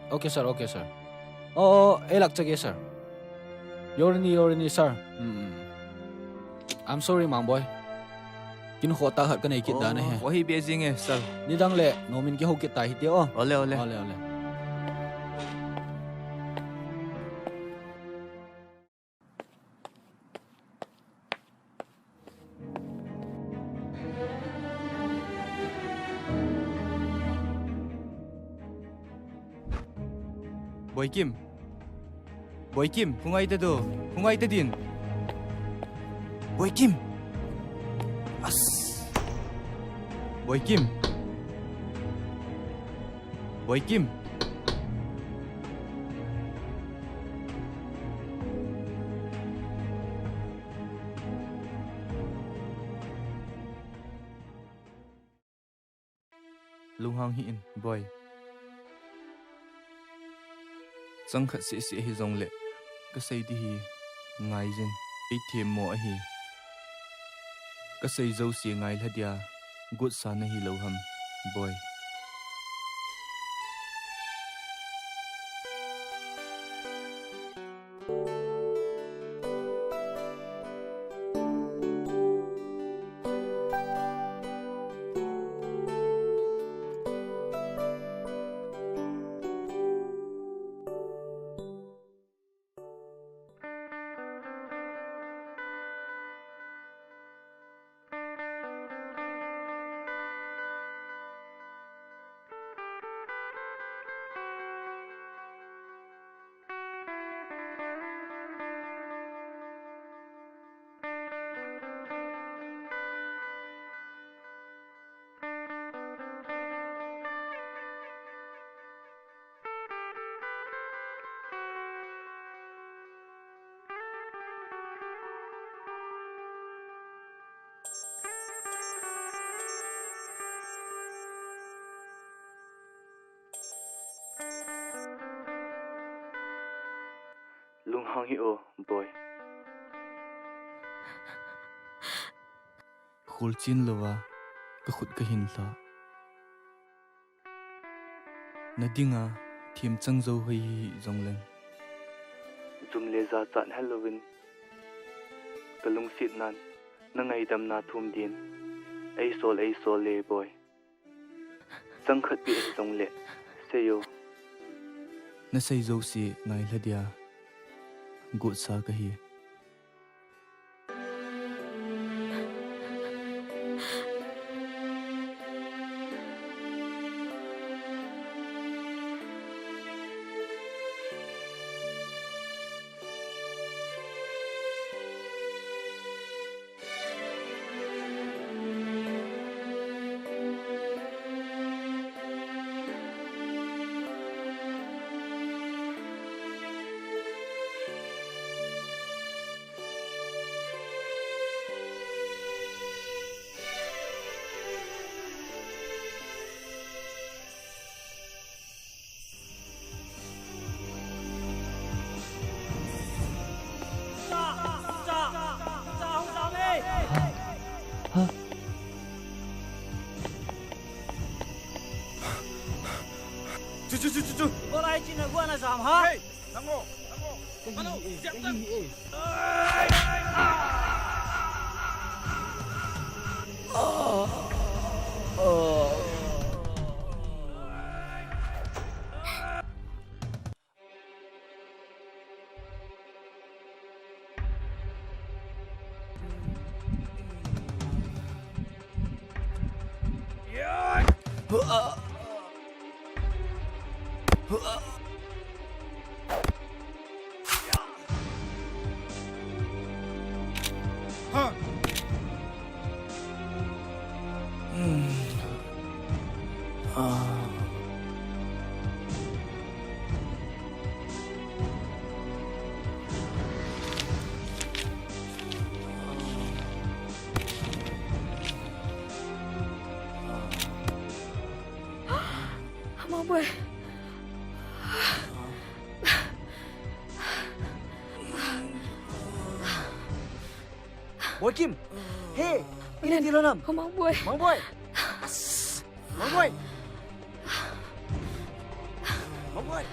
Okay, sir, okay, sir. Oh, oh, ei lak chake, sir. Yorini, yorini, sir. Mm, mm. I'm sorry, Mangboi. Kin kho ta khat ka nei kit dan ahi. Oh, ahi be jing e, sir. Nidang le, nomin kihou kit ta hite o. Ole, ole. Ole, ole. Boikim. Boikim, hung ngai ta do. Hung ngai ta din. Boikim. As. Boikim. Boikim. Lunghang hih in, Boi. Chang khat seh seh hijongle, ka sei ding hi ngai jin, ei themmo ahi. Ka sei jouse ngailha dia, gotsa nahi lou ham, Boi. Lunghang hih o, Boi. Kholchen louva, ka khut ka hin lha. Na dinga, themchang jou hoi hih jongleng. Jum le ja chat helouvin, ka lungsetnan, na ngaidamna thum din, ei sol, ei sol le, Boi. Chang khat beh hijongle, sei o. Na sei jouse ngailha dia, gotsa kahi. Chu, chu, chu, chu, chu. Ibola hiche na gua na jam ham? Hey, nang o, nang o. Manu, siap tan. Boi. Boikim. He, ina ti lou nam? Ko Mangboi. Mangboi. Mangboi. Mangboi.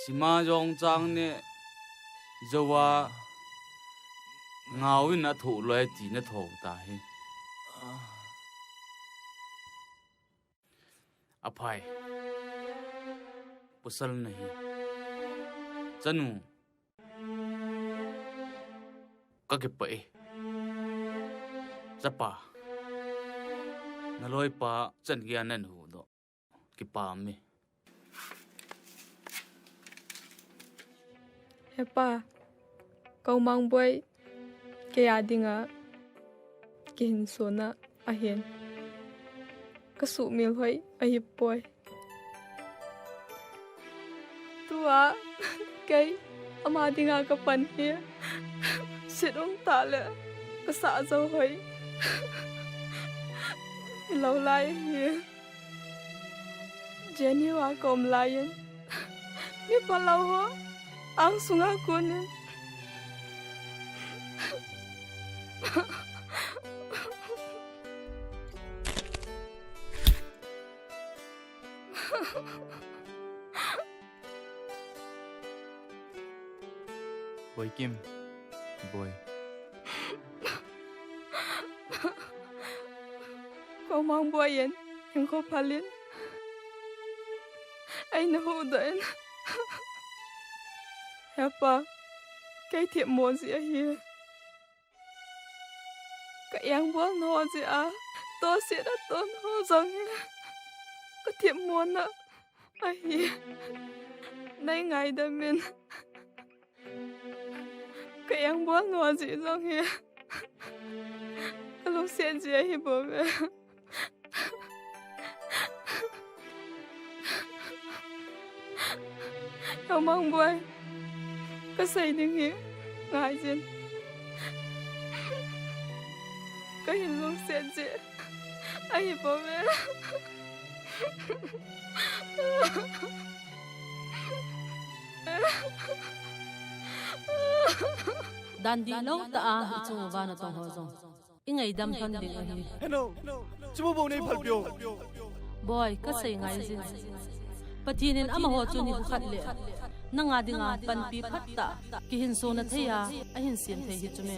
Sima jong chang ne jowa ngau in a thoh loi ti na thoh ta hi. Aphai. Pasal na hi. Chanu. Ka kipah e. Chapa. Na loipa chan geiya nan huhdoh. Kipah e. Hepa, Ko Mangboi, kei a dinga kihinsona ahin. Ka suhmil hoi ahipoi. Tua kei ama dinga ka pan hi. Sit um tah le ka sah jou hoi. Hilou lai hi. Jenny va ka um lai in. Mi phalou ho ang sunga kun in. Boikim. Boi. Ko Mangboi in, hinkho phal in. Eina huhdoh in. Hepa, kei themmo jeh ahi. Ka engbolna ho jeh a, tohset a tohna ho jong hi ka themmona ahi. Nei ngaidam in. Ka engbolna ho jeh jong hi ka lungset jeh ahi bouve. Ko Mangboi, ka sei ding hi ngai jin. Ka hin lungset jeh ahi bouve. Dan dihlou tah a ichung uva natong ho jong i ngaidam lhon ding ahi. Henu, chumu bou nei phalpeh o. Boi, kasei ngai jin. Pathen in amaho chu nikho khat le nanga dinga panpi phatah, kihinsona thei a ahin sem thei hi chu me.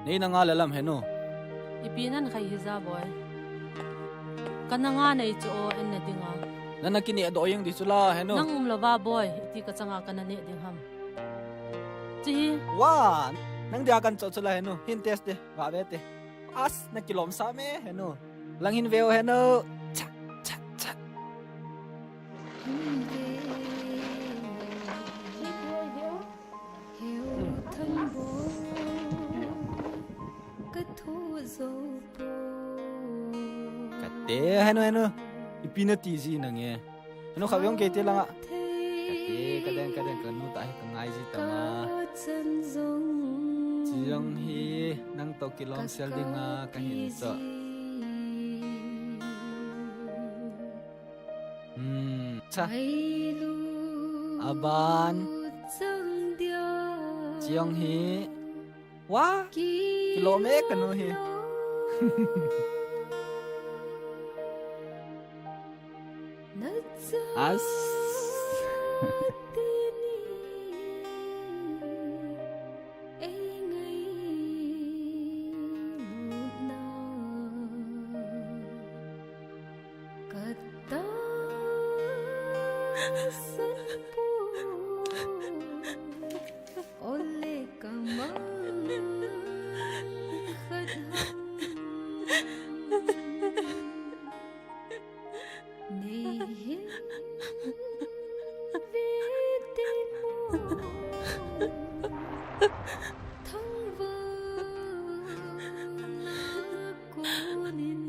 Nei nanga le lam Henu. Ipi nan khai hija boi. Ka nanga nei chu o en na dinga. Nana kineh doh jeng di chu la Henu. Nang umlouva boi, iti kachanga kana neh ding ham. Chi. Wa, nang dia kan cho chu la Henu. Hin test de, va ve te. As, nakilom sa me Henu. Lang hin ve o Henu. Cha, cha, cha. Kate, Henu, Henu. Ipi nati ji nang e. Henu, khatvei hung kei te langa. Kate, kadang, kadang, kanu tah hi kangai ji tama. Chi jong hi, nang toh kilom sel dinga kahin cho. Hmm, cha. Aban. Chi jong hi. Wa. Kilom e kanu hi. As. Kata sanpoi, ole kamang khat ham. Nei hin ve te mo. Thangvahna konin.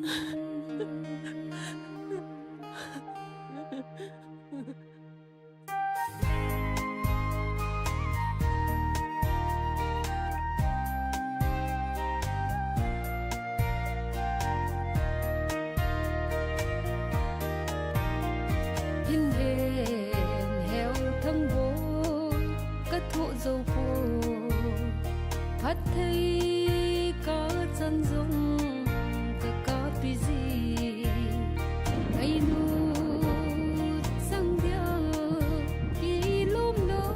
Hin ven heu Thangboi, ka thoh jou poi. Phatthei ka chan jong ka kappi ji. Ei nu chang dia kilom lou.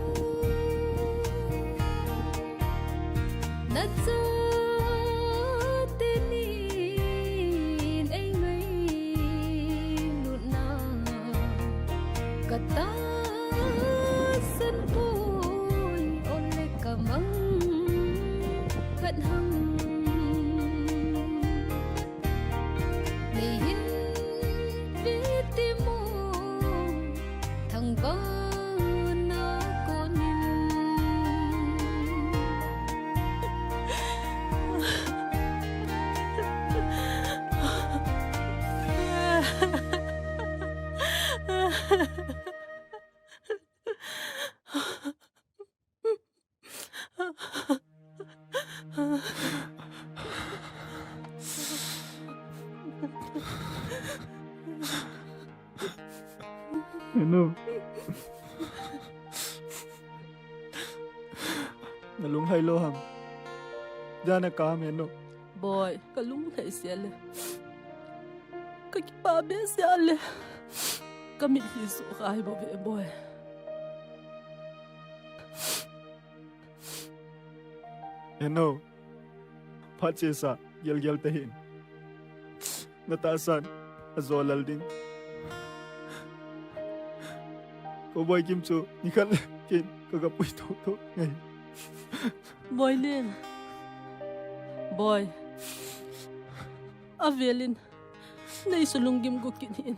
Na chate nin ei ngailutna ka tahsan poi, ole kamang khat ham. Nei hin ve te mo, Thangvahna konin. Henu. Na lunghai lou ham. Jana ka ham Henu? Boi, ka lung lhai sia le. Ka kipa be sia le. Ka mit hi su khai bo ve boi. Henu, phat chesa, gel gel te hin. Na tahsan, ajo lal ding. Ko Boikim chu, nikhat le kin, ka ga pui tho tho ngai. Boilen. Boi. Avelin. Nei su lunggim gu kit hin.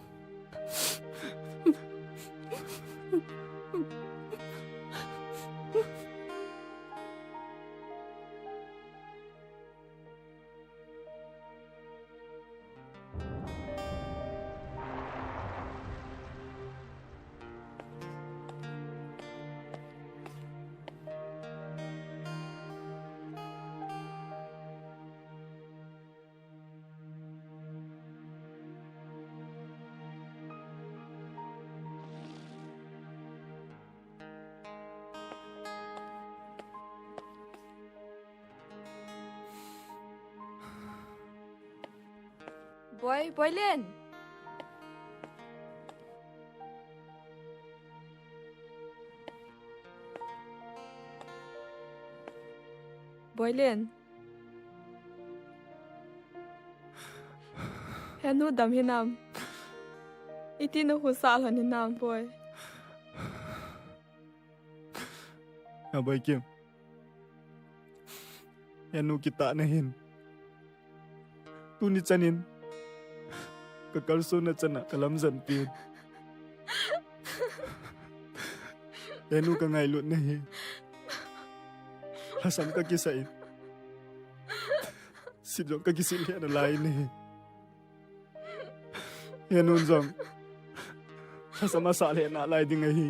Boi, Boilen. Boilen. Henu dam hinam. Iti na husa lhon hinam, Boi. Ya Boikim. Henu kitah na hin. Tuni chanin. Ka kalsonna chana ka lamjan pin. Henu ka ngailut na hi. Lhasam ka kisa in. Sip jong ka kisil lheh nalai in ahi. Henun jong lhasam asah lheh nalai ding ahi.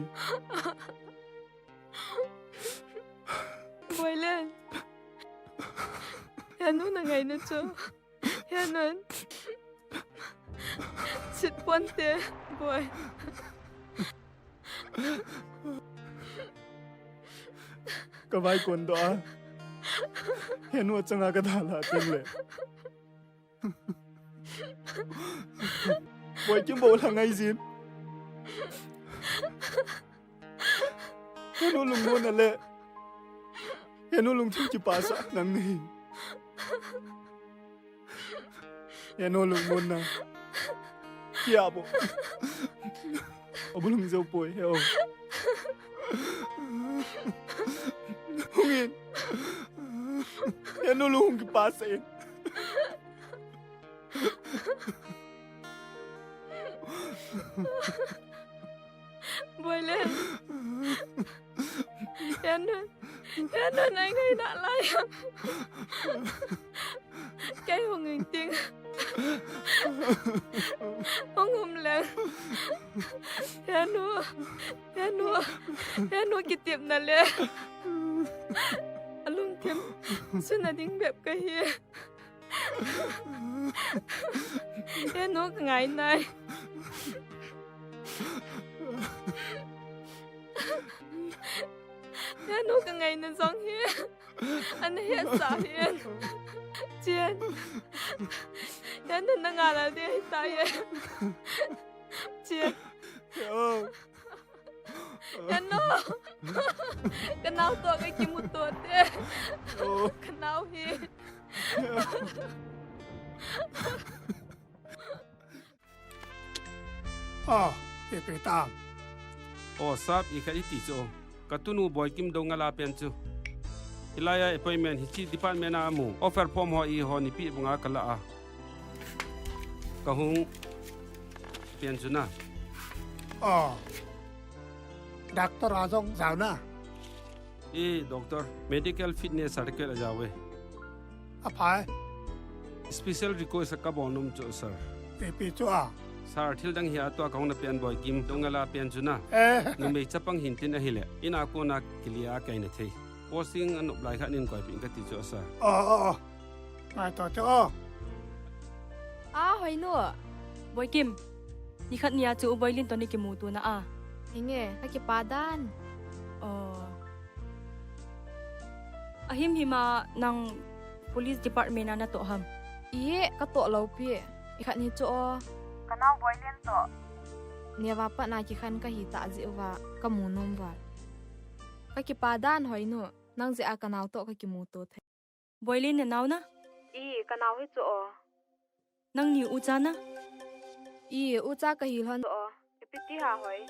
Boilen. Henu na ngaina chu. Henun. Sit ponte, Boi. Ka vai kon doh a. Henu achanga ka dalha teng le. Boikim bou lha ngai jin. Henu lungmonna le. Henu lungthim kipah sa nang nahi. Henu lungmonna. Kia bo. Abulung jeu poi, he o. Hungin. Henu lung kipah sa in. Boilen. Henu. Henu nai ngai nalai. Kei hung ing ting. Hung um leng. Henu. Henu. Henu kitepna le. Alungthim. Suna ding bep kahi. Henu ka ngai nai. Henu ka ngaina jong hi. Ana hesa hin. Chien. Henu na ngala de hi ta ye. Chien. Oh. Henu. Ka nao toh ka kimu toh te. Oh. Ka nao hi. Oh, ipi tam. Oh, sap, ikhat iti chu. Ka tunu Boikim Doungel a pen chu. Hilai a appointment hiche department a amu. Offer form ho eiho nipi banga ka la a. Ka hung pen chu na. Oh. Doctor a jong jao na. E, doctor, medical fitness certificate ajao e. Aphai. Special request ka bol nom chu, sir. Ipi chu a? Sir, thil dang hi a tua ka hung na pen Boikim Doungel a pen chu na. Eh. Numei chapang hin tin ahile. In a kona kilia kai na thei. Posting anop lai kha nin koi pin ka ti chu, sir. Oh, oh, oh. Ngai to te o. A, Hoinu. Boikim, nikhat nia chu u Boilin toh nei kimuto na a. Hinge, ka kipa dan. Oh. Ahim hima nang Police Department a natoh ham? Ie, katoh lou pi. Ikhat ni chu o. Kanao Boilen toh. Neva pat na kikhen kahi tah jeh uva, kamu nom val. Kakipa dan Hoinu, nang jeh a kanao toh kakimuto thei. Boilen nanao na? I, kanao hi chu o. Nangni ucha na? I, ucha kahi lhon o. Ipi ti ham Hoi?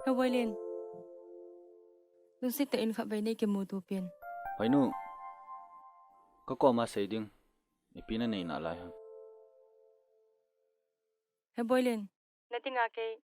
He Boilen. Lungset tah in khatvei nei kimuto pin. Hoinu. Kakoma sei ding. Ipi nanei nalai ham? He Boilen. Nadinga kei.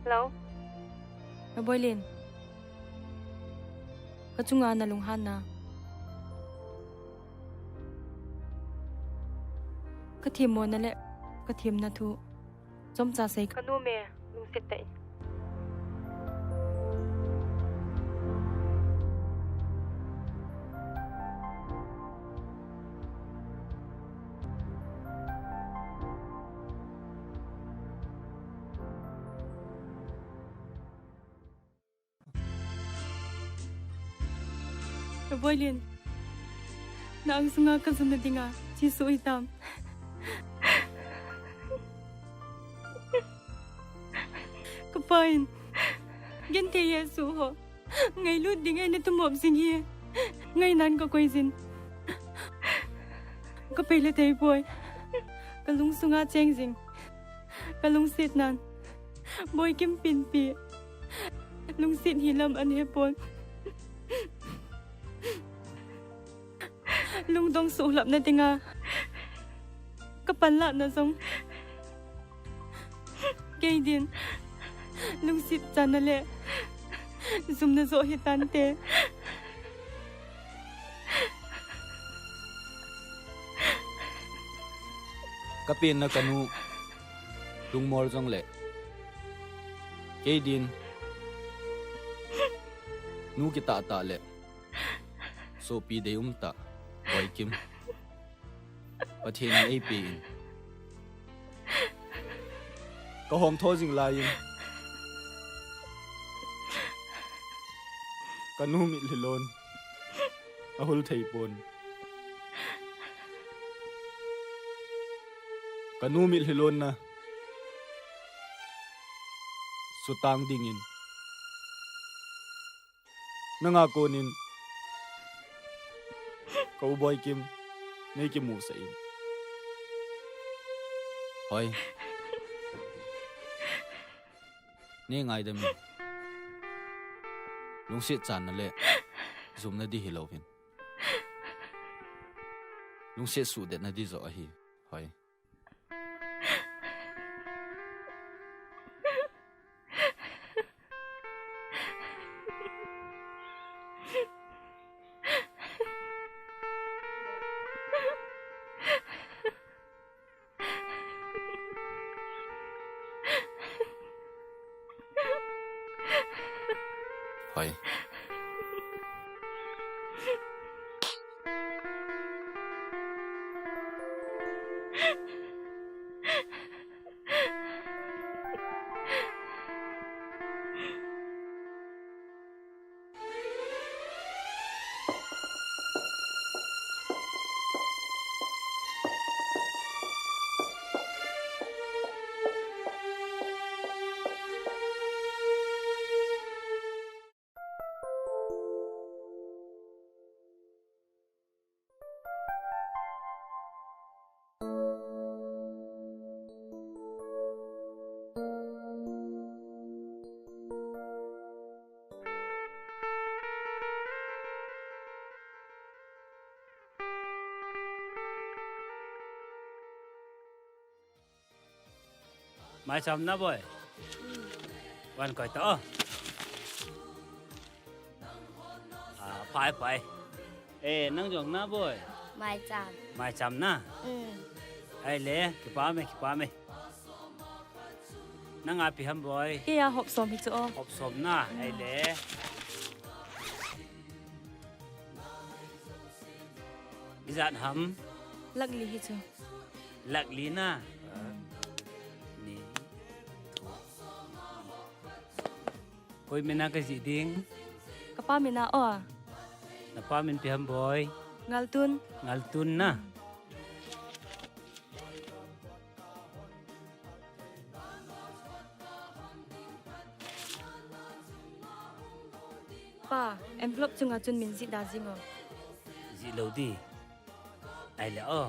Hello? He Boilen. Kachunga nalunghanna. Kathemmona le kathemna thu. Chomcha sei. Kanom e, lungset tah in. He Boilen, na angsunga kajumna dinga, Jesu hitam. Kapa in, genthei Jesu ho, ngailut ding eina tumop jing hi, ngainan kakoi jin. Kapei le thei poi, kalungsunga cheng jing. Kalungsetnan, Boikim pinpi. Lungset hilam anhepon. Lungdong suhlhapna dinga kapanlahna jong kei din lungset channa le jumna joh hitante. Kapenna kanu lungmol jongle kei din nu kitah tah le sopi deium tah Boikim Pathen in eipe in. Kahomtho jing laiyin kanu mitlhi lon ahul theipon. Kanu mitlhi lonna sutang dingin nanga konin ka u Boikim neikimusah in. Hoi. Neingaidam in. Lungset channa le jumna di hilouvin, lungset suhdetna di joh ahi. Hoi. Hoi. Mai cham na boi. Wan koi ta o. Ah, phai, phai. Eh, nang jong na boi. Mai cham. Mai cham na. Mm. Ai le, kipa me, kipa me. Nang a pi ham boi. Kei a hop som hi chu o. Hop som na, ai le. Ijat ham. Lak li hi chu. Lak li na. Ni. Koi min a ka jih ding? Ka pa min a o. Na pa min pi ham boi? Ngaltun. Ngaltun na. Pa, envelope chunga chun min jih da jing o. Jih lou di. Ai le o.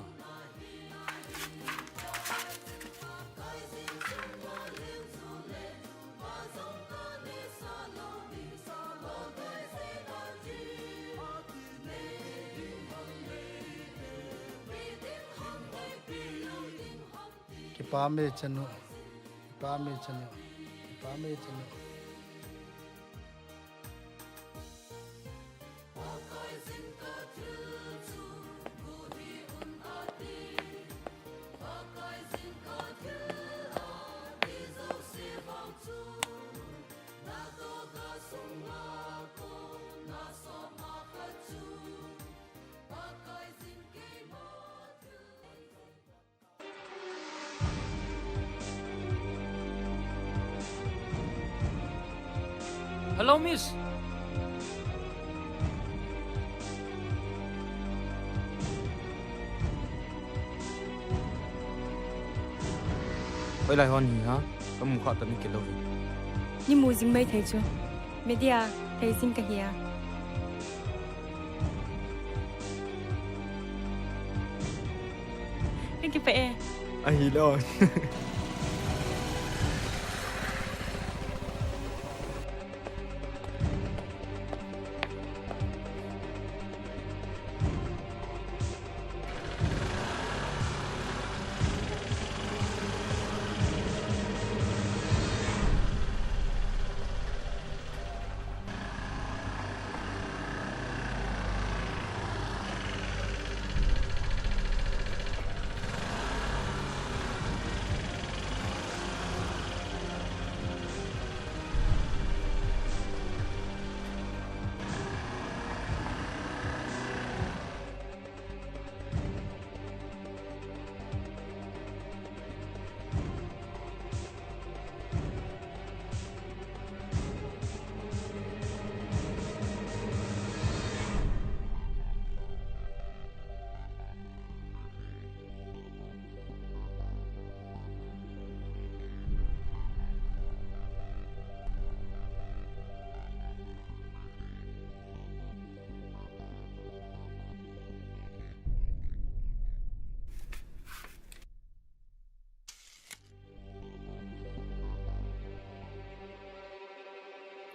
Kipa me chanu. Kipa me chanu. Kipa me chanu. Hello, miss. Hoilai hon hi ha? Ka mu kha ta ni kilo. Ni mu jing mai thei chu. Media thei jing ka hi a. Ka kipah e. Ahi lo.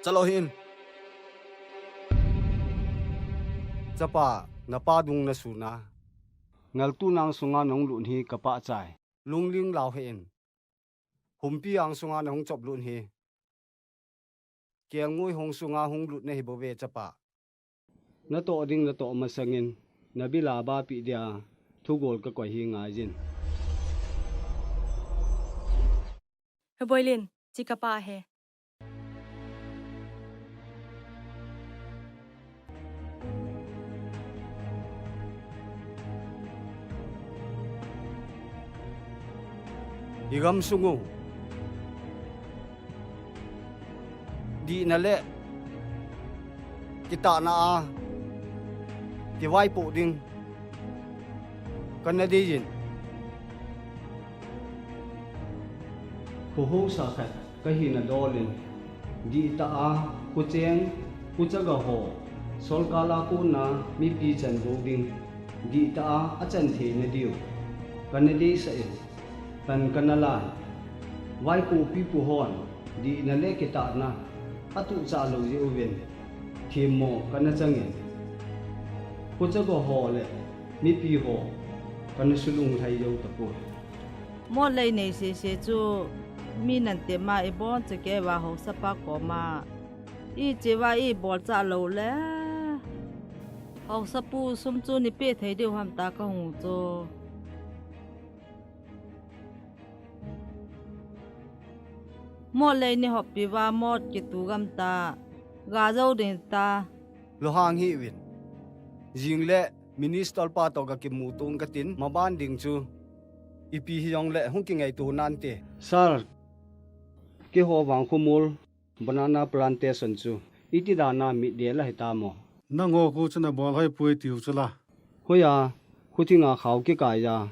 Chalo hin. Chapa, napa dung na suna. Ngaltun ang sunga nahung lut hi kapa chai. Lungling lau hin. Humpi ang sunga nahung chop lut hi. Kelngoi hung sunga hung lut nahi bou ve chapa. Natoh ding natoh masangin, nabil a bapi dia, thugol kakoi hi ngai jin. He Boilin, chi kapa he. I gamsung u dihna le kitahna a kivaipoh ding kana deiyin. Khohousa khat kahina dolin, dihtah a, khucheng, khuchaga ho, solkal a kona mipi chanvou ding, dihtah a achan theina diu, kana deisah in, pan kana lan, vaipoh pipu hon, dihna le kitahna, atuhchah lou jeh uvin, themmo kana changin, khuchaga ho le, mipi ho, kana sulung lhai jou tapoi. Mot lei nei sese chu Mi nante ma ibon chu kei va haosa pa koma. I che va i bol cha lo le. Haosa pu sum chu ni pe thei diu ham ta ka hung chu. Mot lei ni hop pi va mot ki tu gam ta. Ga zo ding ta. Lo hang hi win. Jing le minister pa to ka ki mu tung ka tin ma ban ding chu. Ipi hi jong le hung ki ngai tu nan te. Sir, kei ho vang khu mul. Banana plantation chu iti dana mit de la hita mo? Nang ho khu chu na bol hoi pui tiu chu la. Hoiya, khu thinga khau kikai ja.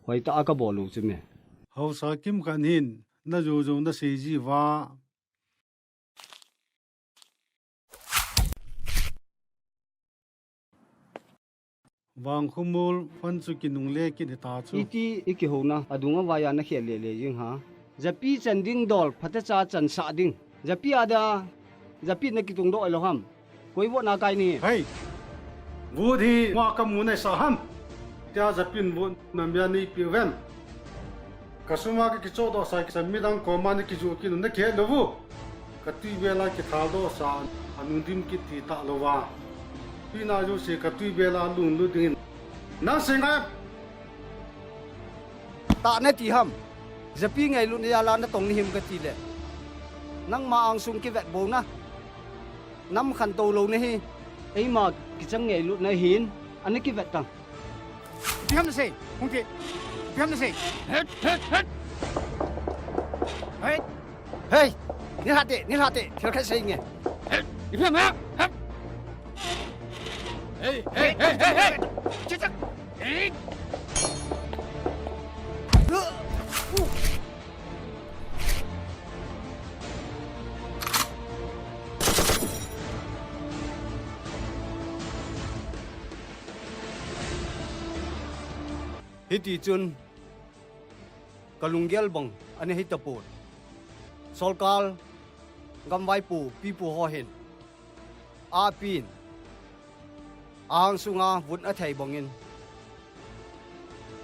Hoi ta a ka bol u chu me. Haosa kim khan hin, na ju ju na sei ji va. Vangkhumul fan chu kinung le kin hita chu. Iti i kihona, adung avaiya na khel le le jing ha. Japi chan ding dol, phatecha chansah ding. Japi ada, japi na kitung doh lo ham. Koi vote na kai ni. Hei! Vote hi ma ka mu na sa ham. Tia japin vote na mia ni pi vem. Ka suma ka kichoh doh sa, kisa midang koma na kiju kinu na kihet lou vu. Ka tui bela kithal doh sa, anung dim kiti ta lou va. Pi na ju se ka tui bela lung lu dingin. Nang se ngai. Ta na ti ham. Japi ngailut na jala na tong ni him ka ti le. Nangma angsung kivet bou na. Nam khan to lou na hi. Eima kichang ngailut na hin, ana kivet tang. Ipi ham na sei, Hungte. Ipi ham na sei. Het, het, het. Hei. Hei. Ni hate, ni hate. Thil khat sei nge. Het. Ipi ham ha? Het. Hei, hei, hei, hei, hei. Chak, chak. Hei. Hiti chun ka lunggel bang ana hi tapon. Sorkar, gamvaipo, pipo ho hin apin, angsunga vun athei bangin,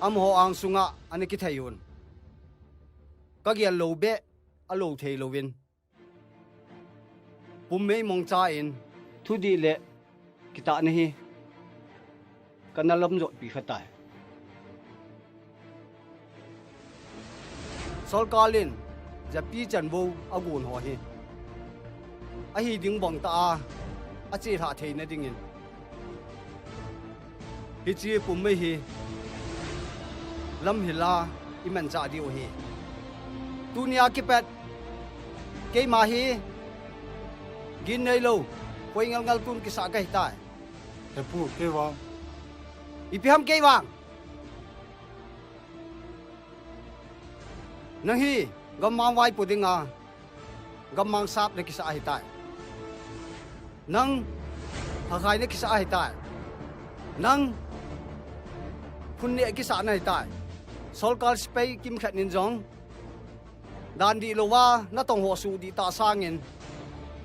amaho angsunga ana kithei un. Ka gel lou beh, alou thei louvin. Pummei mongcha in thudih le kitahna hi kana lamjot pi kha tai. Sorkar in japi chanvo agon ho hi ahi ding bang ta a, achelhah theina dingin. Hiche pummei hi lamhil a i manchah diu ahi. Tunia kipat keima hi gin neilou, khoi ngalngal tun kisah kahitai. He pu, kei vang. Ipi ham kei vang? Nang hi gammang vaipo dinga gammang sap na kisah ahitai. Nang hakhai na kisah ahitai. Nang phun neh kisah na hitai. Sorkar sepai kimkhat in jong dan dih louva natong ho suhdih tah sangin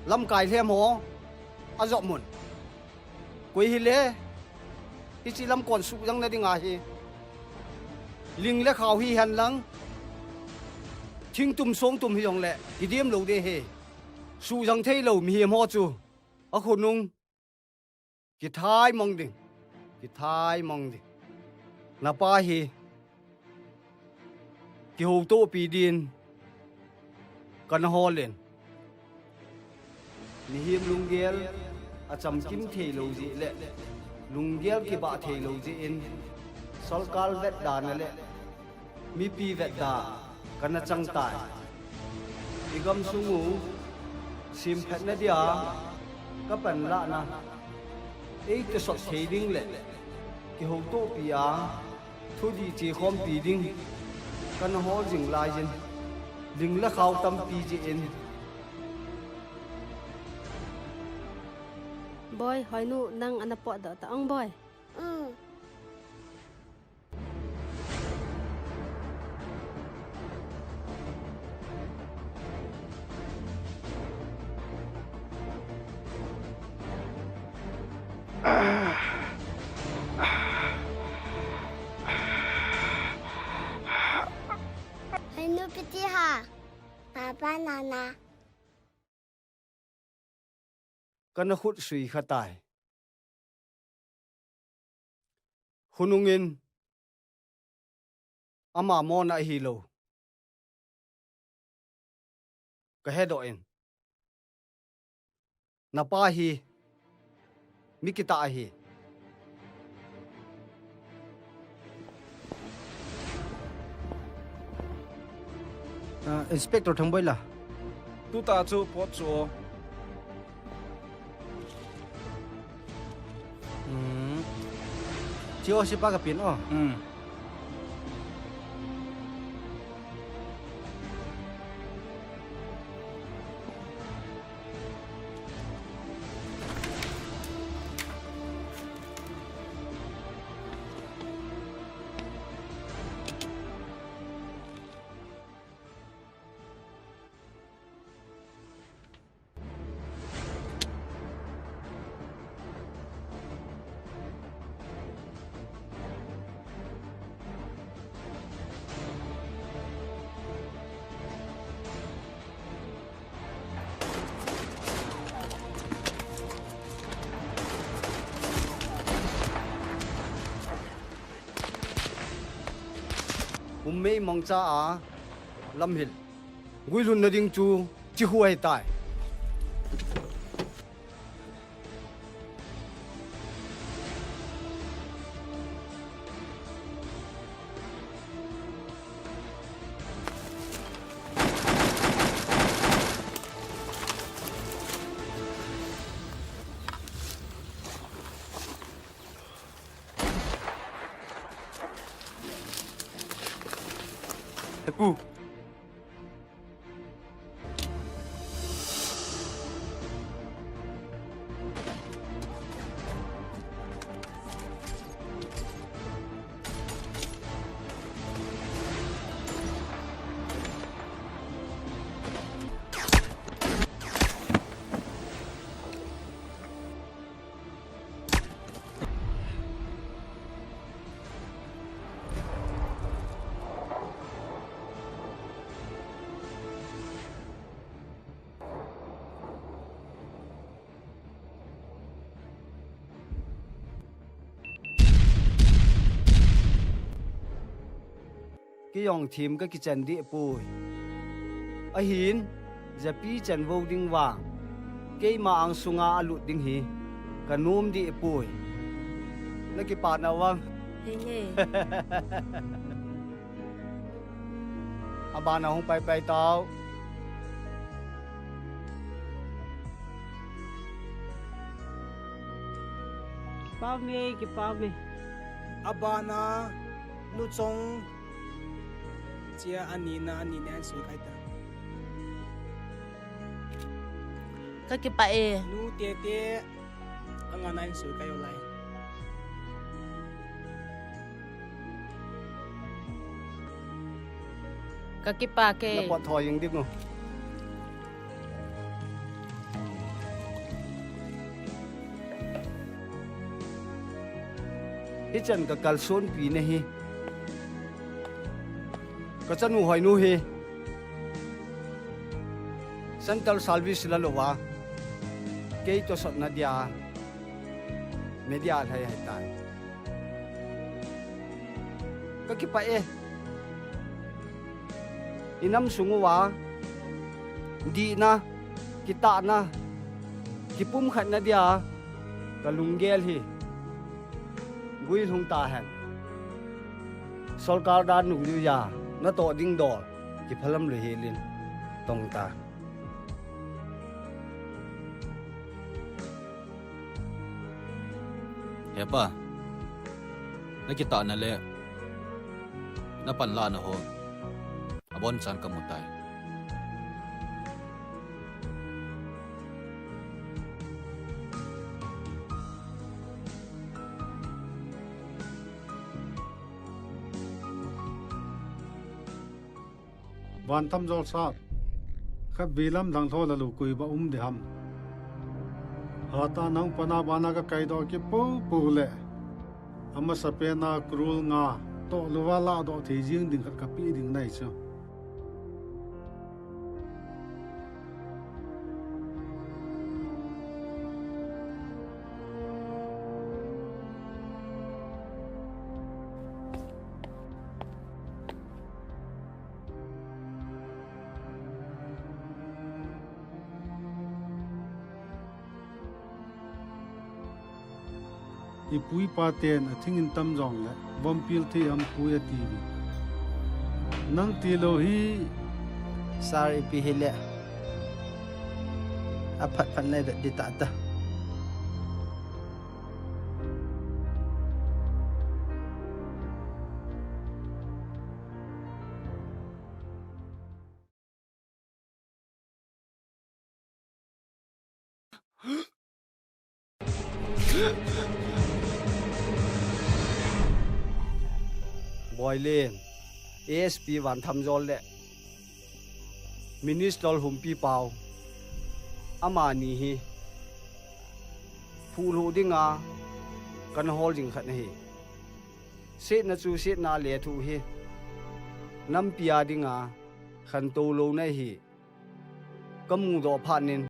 lamkai lhem ho ajop mun. Koi hile, hiche lam kon suh jang na ding ahi. Ling le khao hihen lang, thingtum songtum hijongle, kidem lou ding ahi. Suh jang theilou mihem ho chu akhonung kithaimong ding, kithaimong ding. Napa hi kihoutopi din kana holin. Mihem lunggel achamkim theilou jeh le lunggel kibah theilou jeh in sorkar vetdana le mipi vetda kana chang tai. I gamsung u semphatna dia kapan lahna eitosot thei ding le kihoutopi a thudih chekhompi ding kana hol jing laiyin, ling le khao tampi jeh in. Boi, Hoinu, nang ana potdoh ta ong, Boi. Hoinu, ipi ti ham? Papa, Nana. Kana khut sui kha tai. Khonung in ama mona ahilou ka hedoh in. Napa hi mi kitah ahi. Ah, Inspector Thangboi la. Tuta chu pot chu. Hmm. Chi o si pa ka pin o. Hmm. Ummei mangcha a lamhil. Guilhun na ding chu chihu ahi tai. Pu. Kei jong thim ka kichen deh poi. Ahin, japi chen vo ding vang, keima angsunga alut ding hi ka nom deh poi. Na kipah na vang. Henge. Abana hung paipai tao. Kipah me, kipah me. Abana nu chong chia ani na ani ne an sui kai ta. Ka kipah e. Nu tete anga na an sui kai o lai. Ka kipah e. Na pot thoi jing ding o. Hichan ka kalsonpi na hi. Ka chanu Hoinu hi. Central Service la louva. Kei toh sotna dia. Media lhai hai tai. Ka kipah e. I nam sung uva dihna, kitahna, kipumkhatna dia ka lunggel hi guilhung tahen. Sorkar dan nung diu a natoh ding dol kiphalam lou helin tong ta. Hepa, na kitahna le na panlahna ho abonchan ka mu tai. Van tamjol sat, khatvei lam dang lhou la lou koi ba um ding ham. Hatah nang pana bana ka kaidoh kit poupou le, amasapen a crore nga toh louva ladoh thei jing ding khat ka pe ding nahi chu. ipu ipa ten athingin tam jongle, vom pil thei ham pui ati uve. Nang tilou hi. Sir, ipi hile aphat phat nai vet ding tah ta. Boilen, A S P Vanthamjol le Minister Humpipau, amani hi phuhlu dinga kana hol jing khat ahi. Setna chu setna lethuh hi nampi a dinga khantou louna hi kamudoh phat in.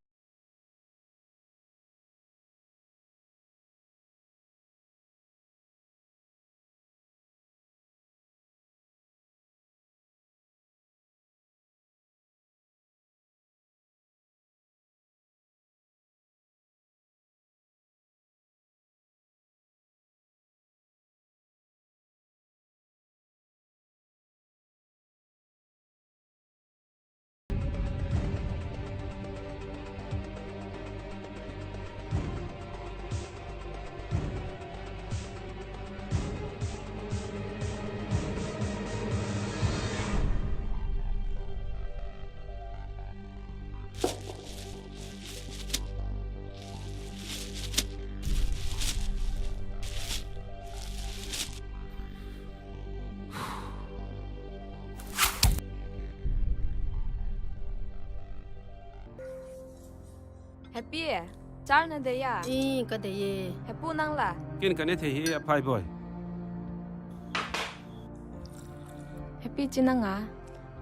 Happy, char nadei a? I, kadei e. Hepu nang la? Ken kanethei hi aphai boi. Happy chi nang a?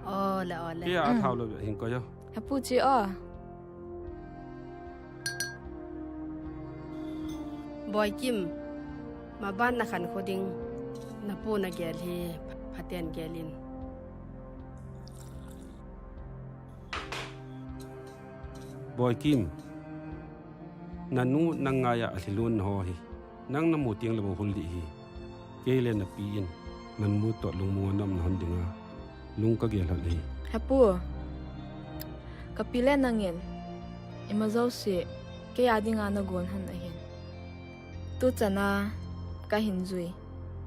O le, o le. Kei a thao lou hin koi o. Hepu chi o. Boikim, maban nakhan kho ding, napu nagel hi phaten gel in. Boikim, nanu nang ngai a alhilun ho hi nang namu teng le bou hul ding ahi. Kei le napi in nanu toh lungmong a naum nahon dinga lung kagel lhon ahi. Hepu, kapi le nangin ima jouse kei a dinga nagon lhon ahin. Tuchan a kahin jui.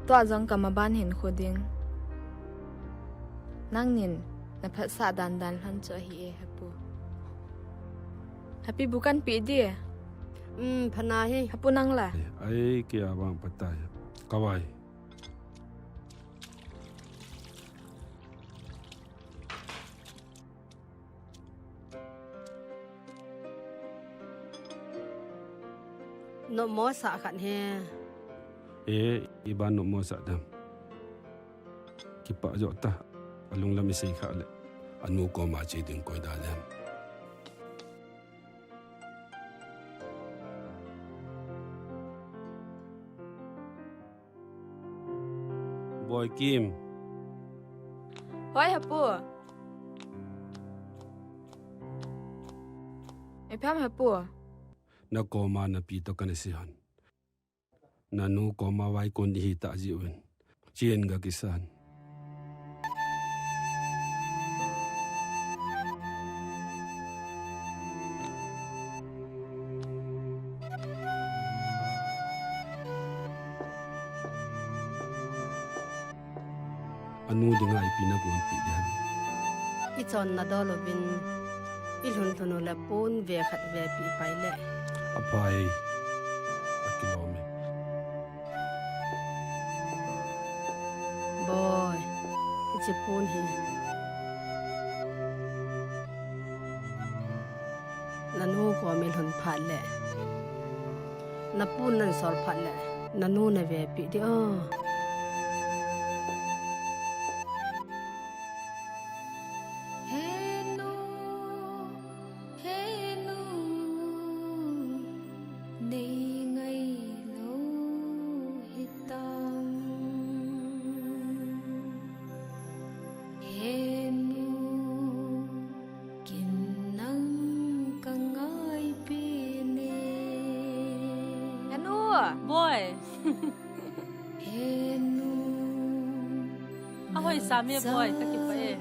Tua jong kamaban hin kho ding. Nangin naphatsah dandan lhon chu ahi e, Hepu. Happy bu kanpe di. Um, pha nahi. Hepu nang la? Ai, kei a vang phatai. Kavai. Nopmo sah khat he. E, iban nopmo sah dem. Kipah joh ta. Alunglam isei kha le, anu koma che ding koi da dem. Boikim. Hoi, Hepu. Ipi ham, Hepu? Nakoma napi toh kana sei hon. Nanu koma vaikon ding ahi tah jeh uvin. Chen gakisan. Anu dinga ipi nagonpeh ding ham? Ichonna dol uvin, ilhun lhun u le pon ve khat ve peh pai le. Aphai, akilom e. Boi, hiche pon hi. Nanu kom ilhun phat le, napun nansol phat le, nanu navepeh ding o. He nu, he nu, nei ngailou hitam. He nu, kin nang ka ngaipeh ne. He nu. Boi. Ahoi sa me boy, kakipah e.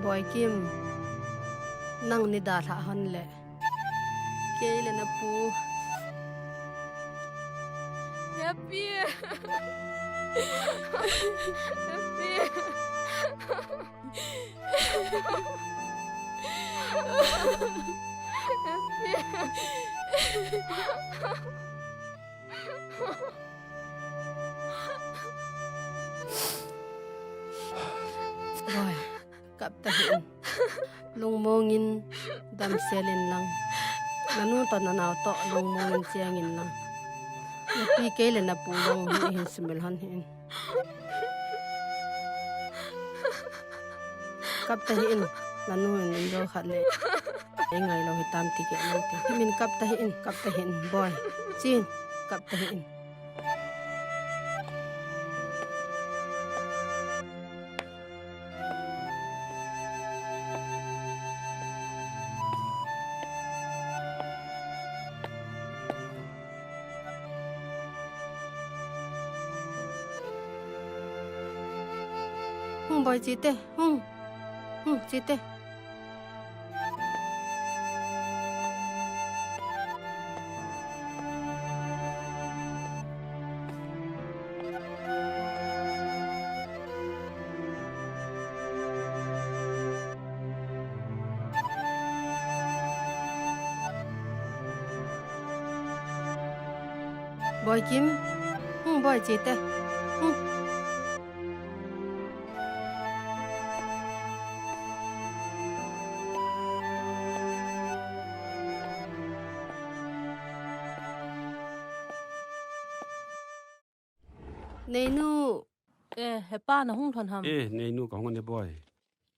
Boy Kim, nang nei dalhah hon le. Kei le na pu. Happy. Happy. Boy, kap tahih in. Lungmong in damsel in lang. Na nu toh na nao toh lungmong in cheng in lang. Na pi kei le na pu jong hi hin sumil hon hih in. Kap tahih in, na nu in in jo khat le. Ei ngai lou hitam ti kei nante. Himin kap tahih in, kap tahih in, boy. Chin, kap tahih in. Hung boy, che te, hung. Hung, che te. Boy Kim, hung boy, che te. Hung. Neinu. Eh, hepa, na hung lhon ham? Eh, Neinu, ka hung lhon e boy.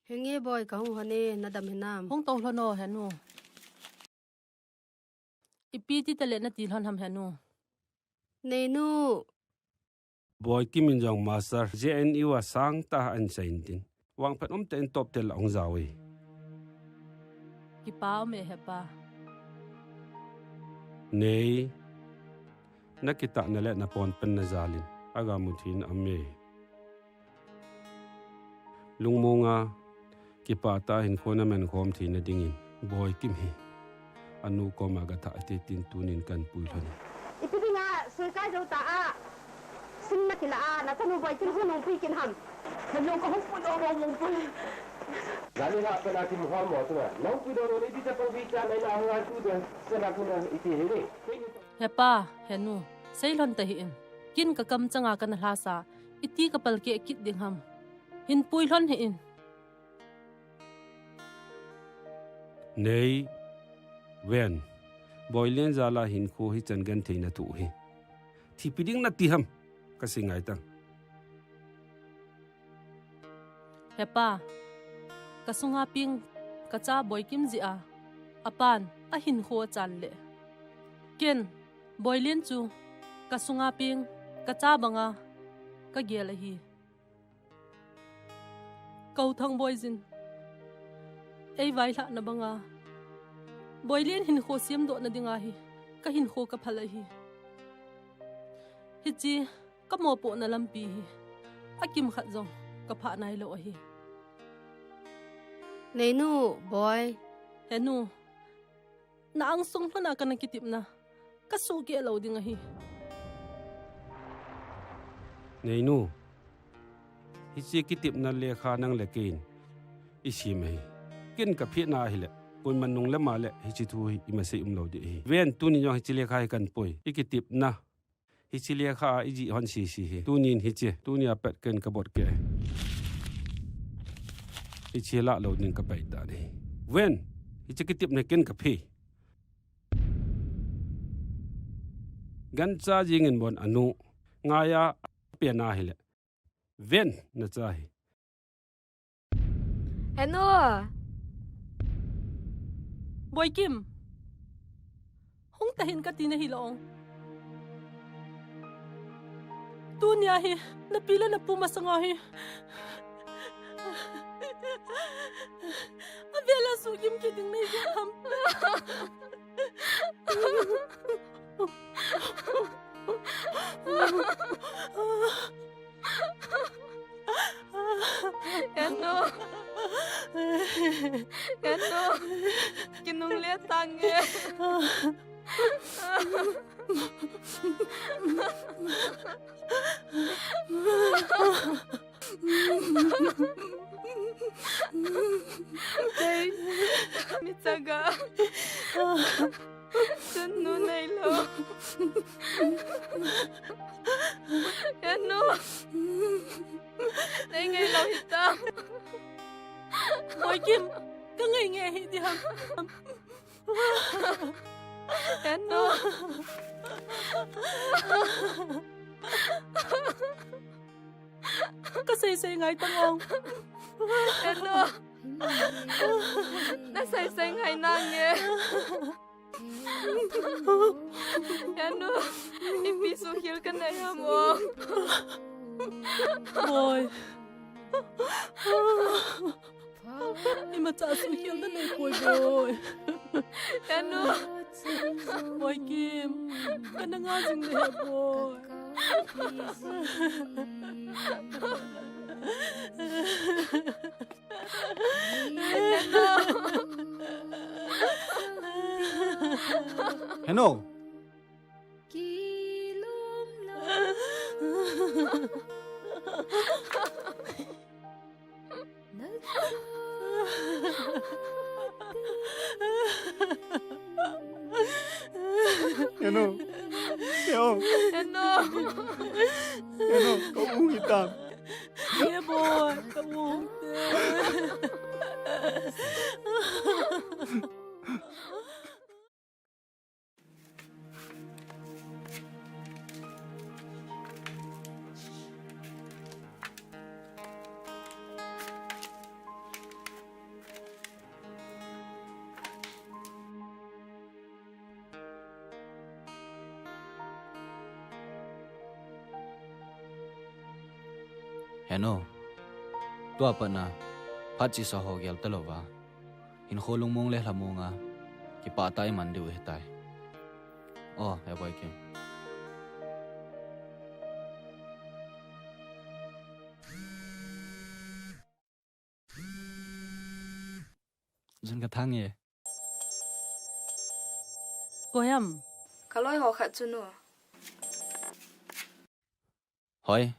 Henge boy, ka hung lhon e, na dam hinam? Hung tou lhon o, henu. Ipi ti tale na ti lhon ham, henu? Neinu. Boy Kim in jong master J N U a sangtah a ahin sei in tin. Vangphat umtah in top ten lah a hung jao e. Kipa um e hepa. Nei, na kitahna le na ponpen na jal in aga mu thei in aum e. Lungmong a, kipah tah a hinkho na man khom theina dingin, Boy Kim hi anu koma ga thah hite tin tunin kan pui lhon e. Ipi dinga sui kai jou ta a, sim na kila a, na chanu Boy Kim hi nung pui kit ham? Ka nung ka hung pui doh mo, nung pui. Jani ha pa na Kim hol mo tu na, nung pui doh mo, ipi ta pang bi cha na ina hung a tu de, sa na ku na ipi hi ni. Hepa, henu, sei lhon tahih in. Kin ka kamchang a kana lhasa, iti ka palkeh kit ding ham? Hin pui lhon hih in. Nei, Ven, Boylen jal a hinkho hichan genthei na thoh hi. Thipi ding na ti ham, ka sei ngai tang. Hepa, ka sunga peng ka cha Boy Kim jeh a, apan ahinkho achan le. Ken, Boylen chu ka sunga peng ka cha banga ka gel ahi. Kouthang Boy jin ei vailhahna banga Boylen hinkho semdohna dinga hi ka hinkho ka phal ahi. Hiche ka mopohna lampi hi akimkhat jong ka phah nailou ahi. Neinu, Boy. Henu, na angsung lhon a kana kitepna ka suhkeh lou ding ahi. Neinu, hiche kitepna lekha nang le kei in i sem ahi. Ken ka phetna ahile, koiman nung le ma le hiche thu hi ima sei umlou ding ahi. Ven, tuni jong hiche lekha hi kan poi. I kitepna hiche lekha a i jih hon sese hi. Tunin hiche, tuni a pat ken ka bot keh. Hiche lah lou ding ka pai tan ahi. Ven, hiche kitepna ken ka phe. Gancha jingin bon anu. Ngai a, apen ahile. Ven, na cha hi. Henu. Boikim. Hung tahin kati nahi lou. Tunia hi, napi le napu masanga hi. Avela sugim kiding nei ham. Eno. Eno. Kinungle tange. Kei, mi chaga. Chun nu neilou. Eno. Nei ngeilou hitam. Boikim, ka ngei nge hi di ham. Eno. Ka seisei ngai tang ong. Eno. Na seisei ngai nange. Eno. Ipi suhkhel kanei ham ong. Boi. Imacha suhkhel nanei poi boi. Eno. Boikim. Kana nga jing nahi boi. Eno. Eno. Eno. Eno. Eno, ka u hitam. Ye boi, ka u. Heno, tua patna, phat chesa ho gel talouva. Hinkho lungmong le lhamong a, kipah tah a iman diu ahitai. O, he Boikim. Jun ka thang e. Koiham. Ka loi ho khat chu nu. Hoi.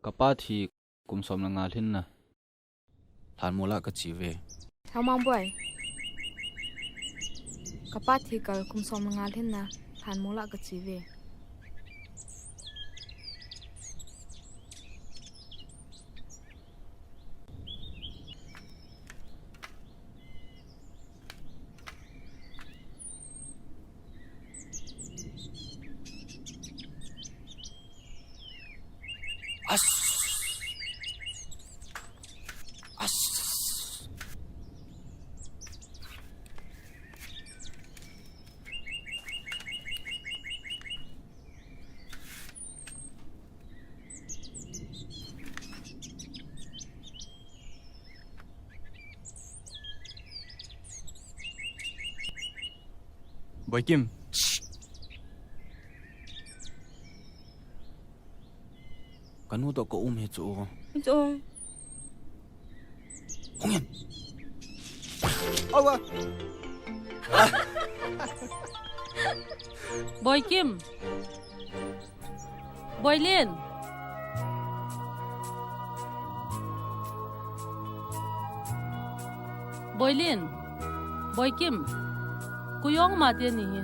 Ka pa thi kum som le nga lhin na. Lhanmol a ka che uve. Lhamang boi. Ka pa thi kal kum som le nga lhin na. Lhanmol a ka che uve. As. As. Boikim. Ka nu toh ka um hi chu. Chu. Hung in. Awa. Boikim. Boilin. Boilin. Boikim. Koi jong mate ni hi.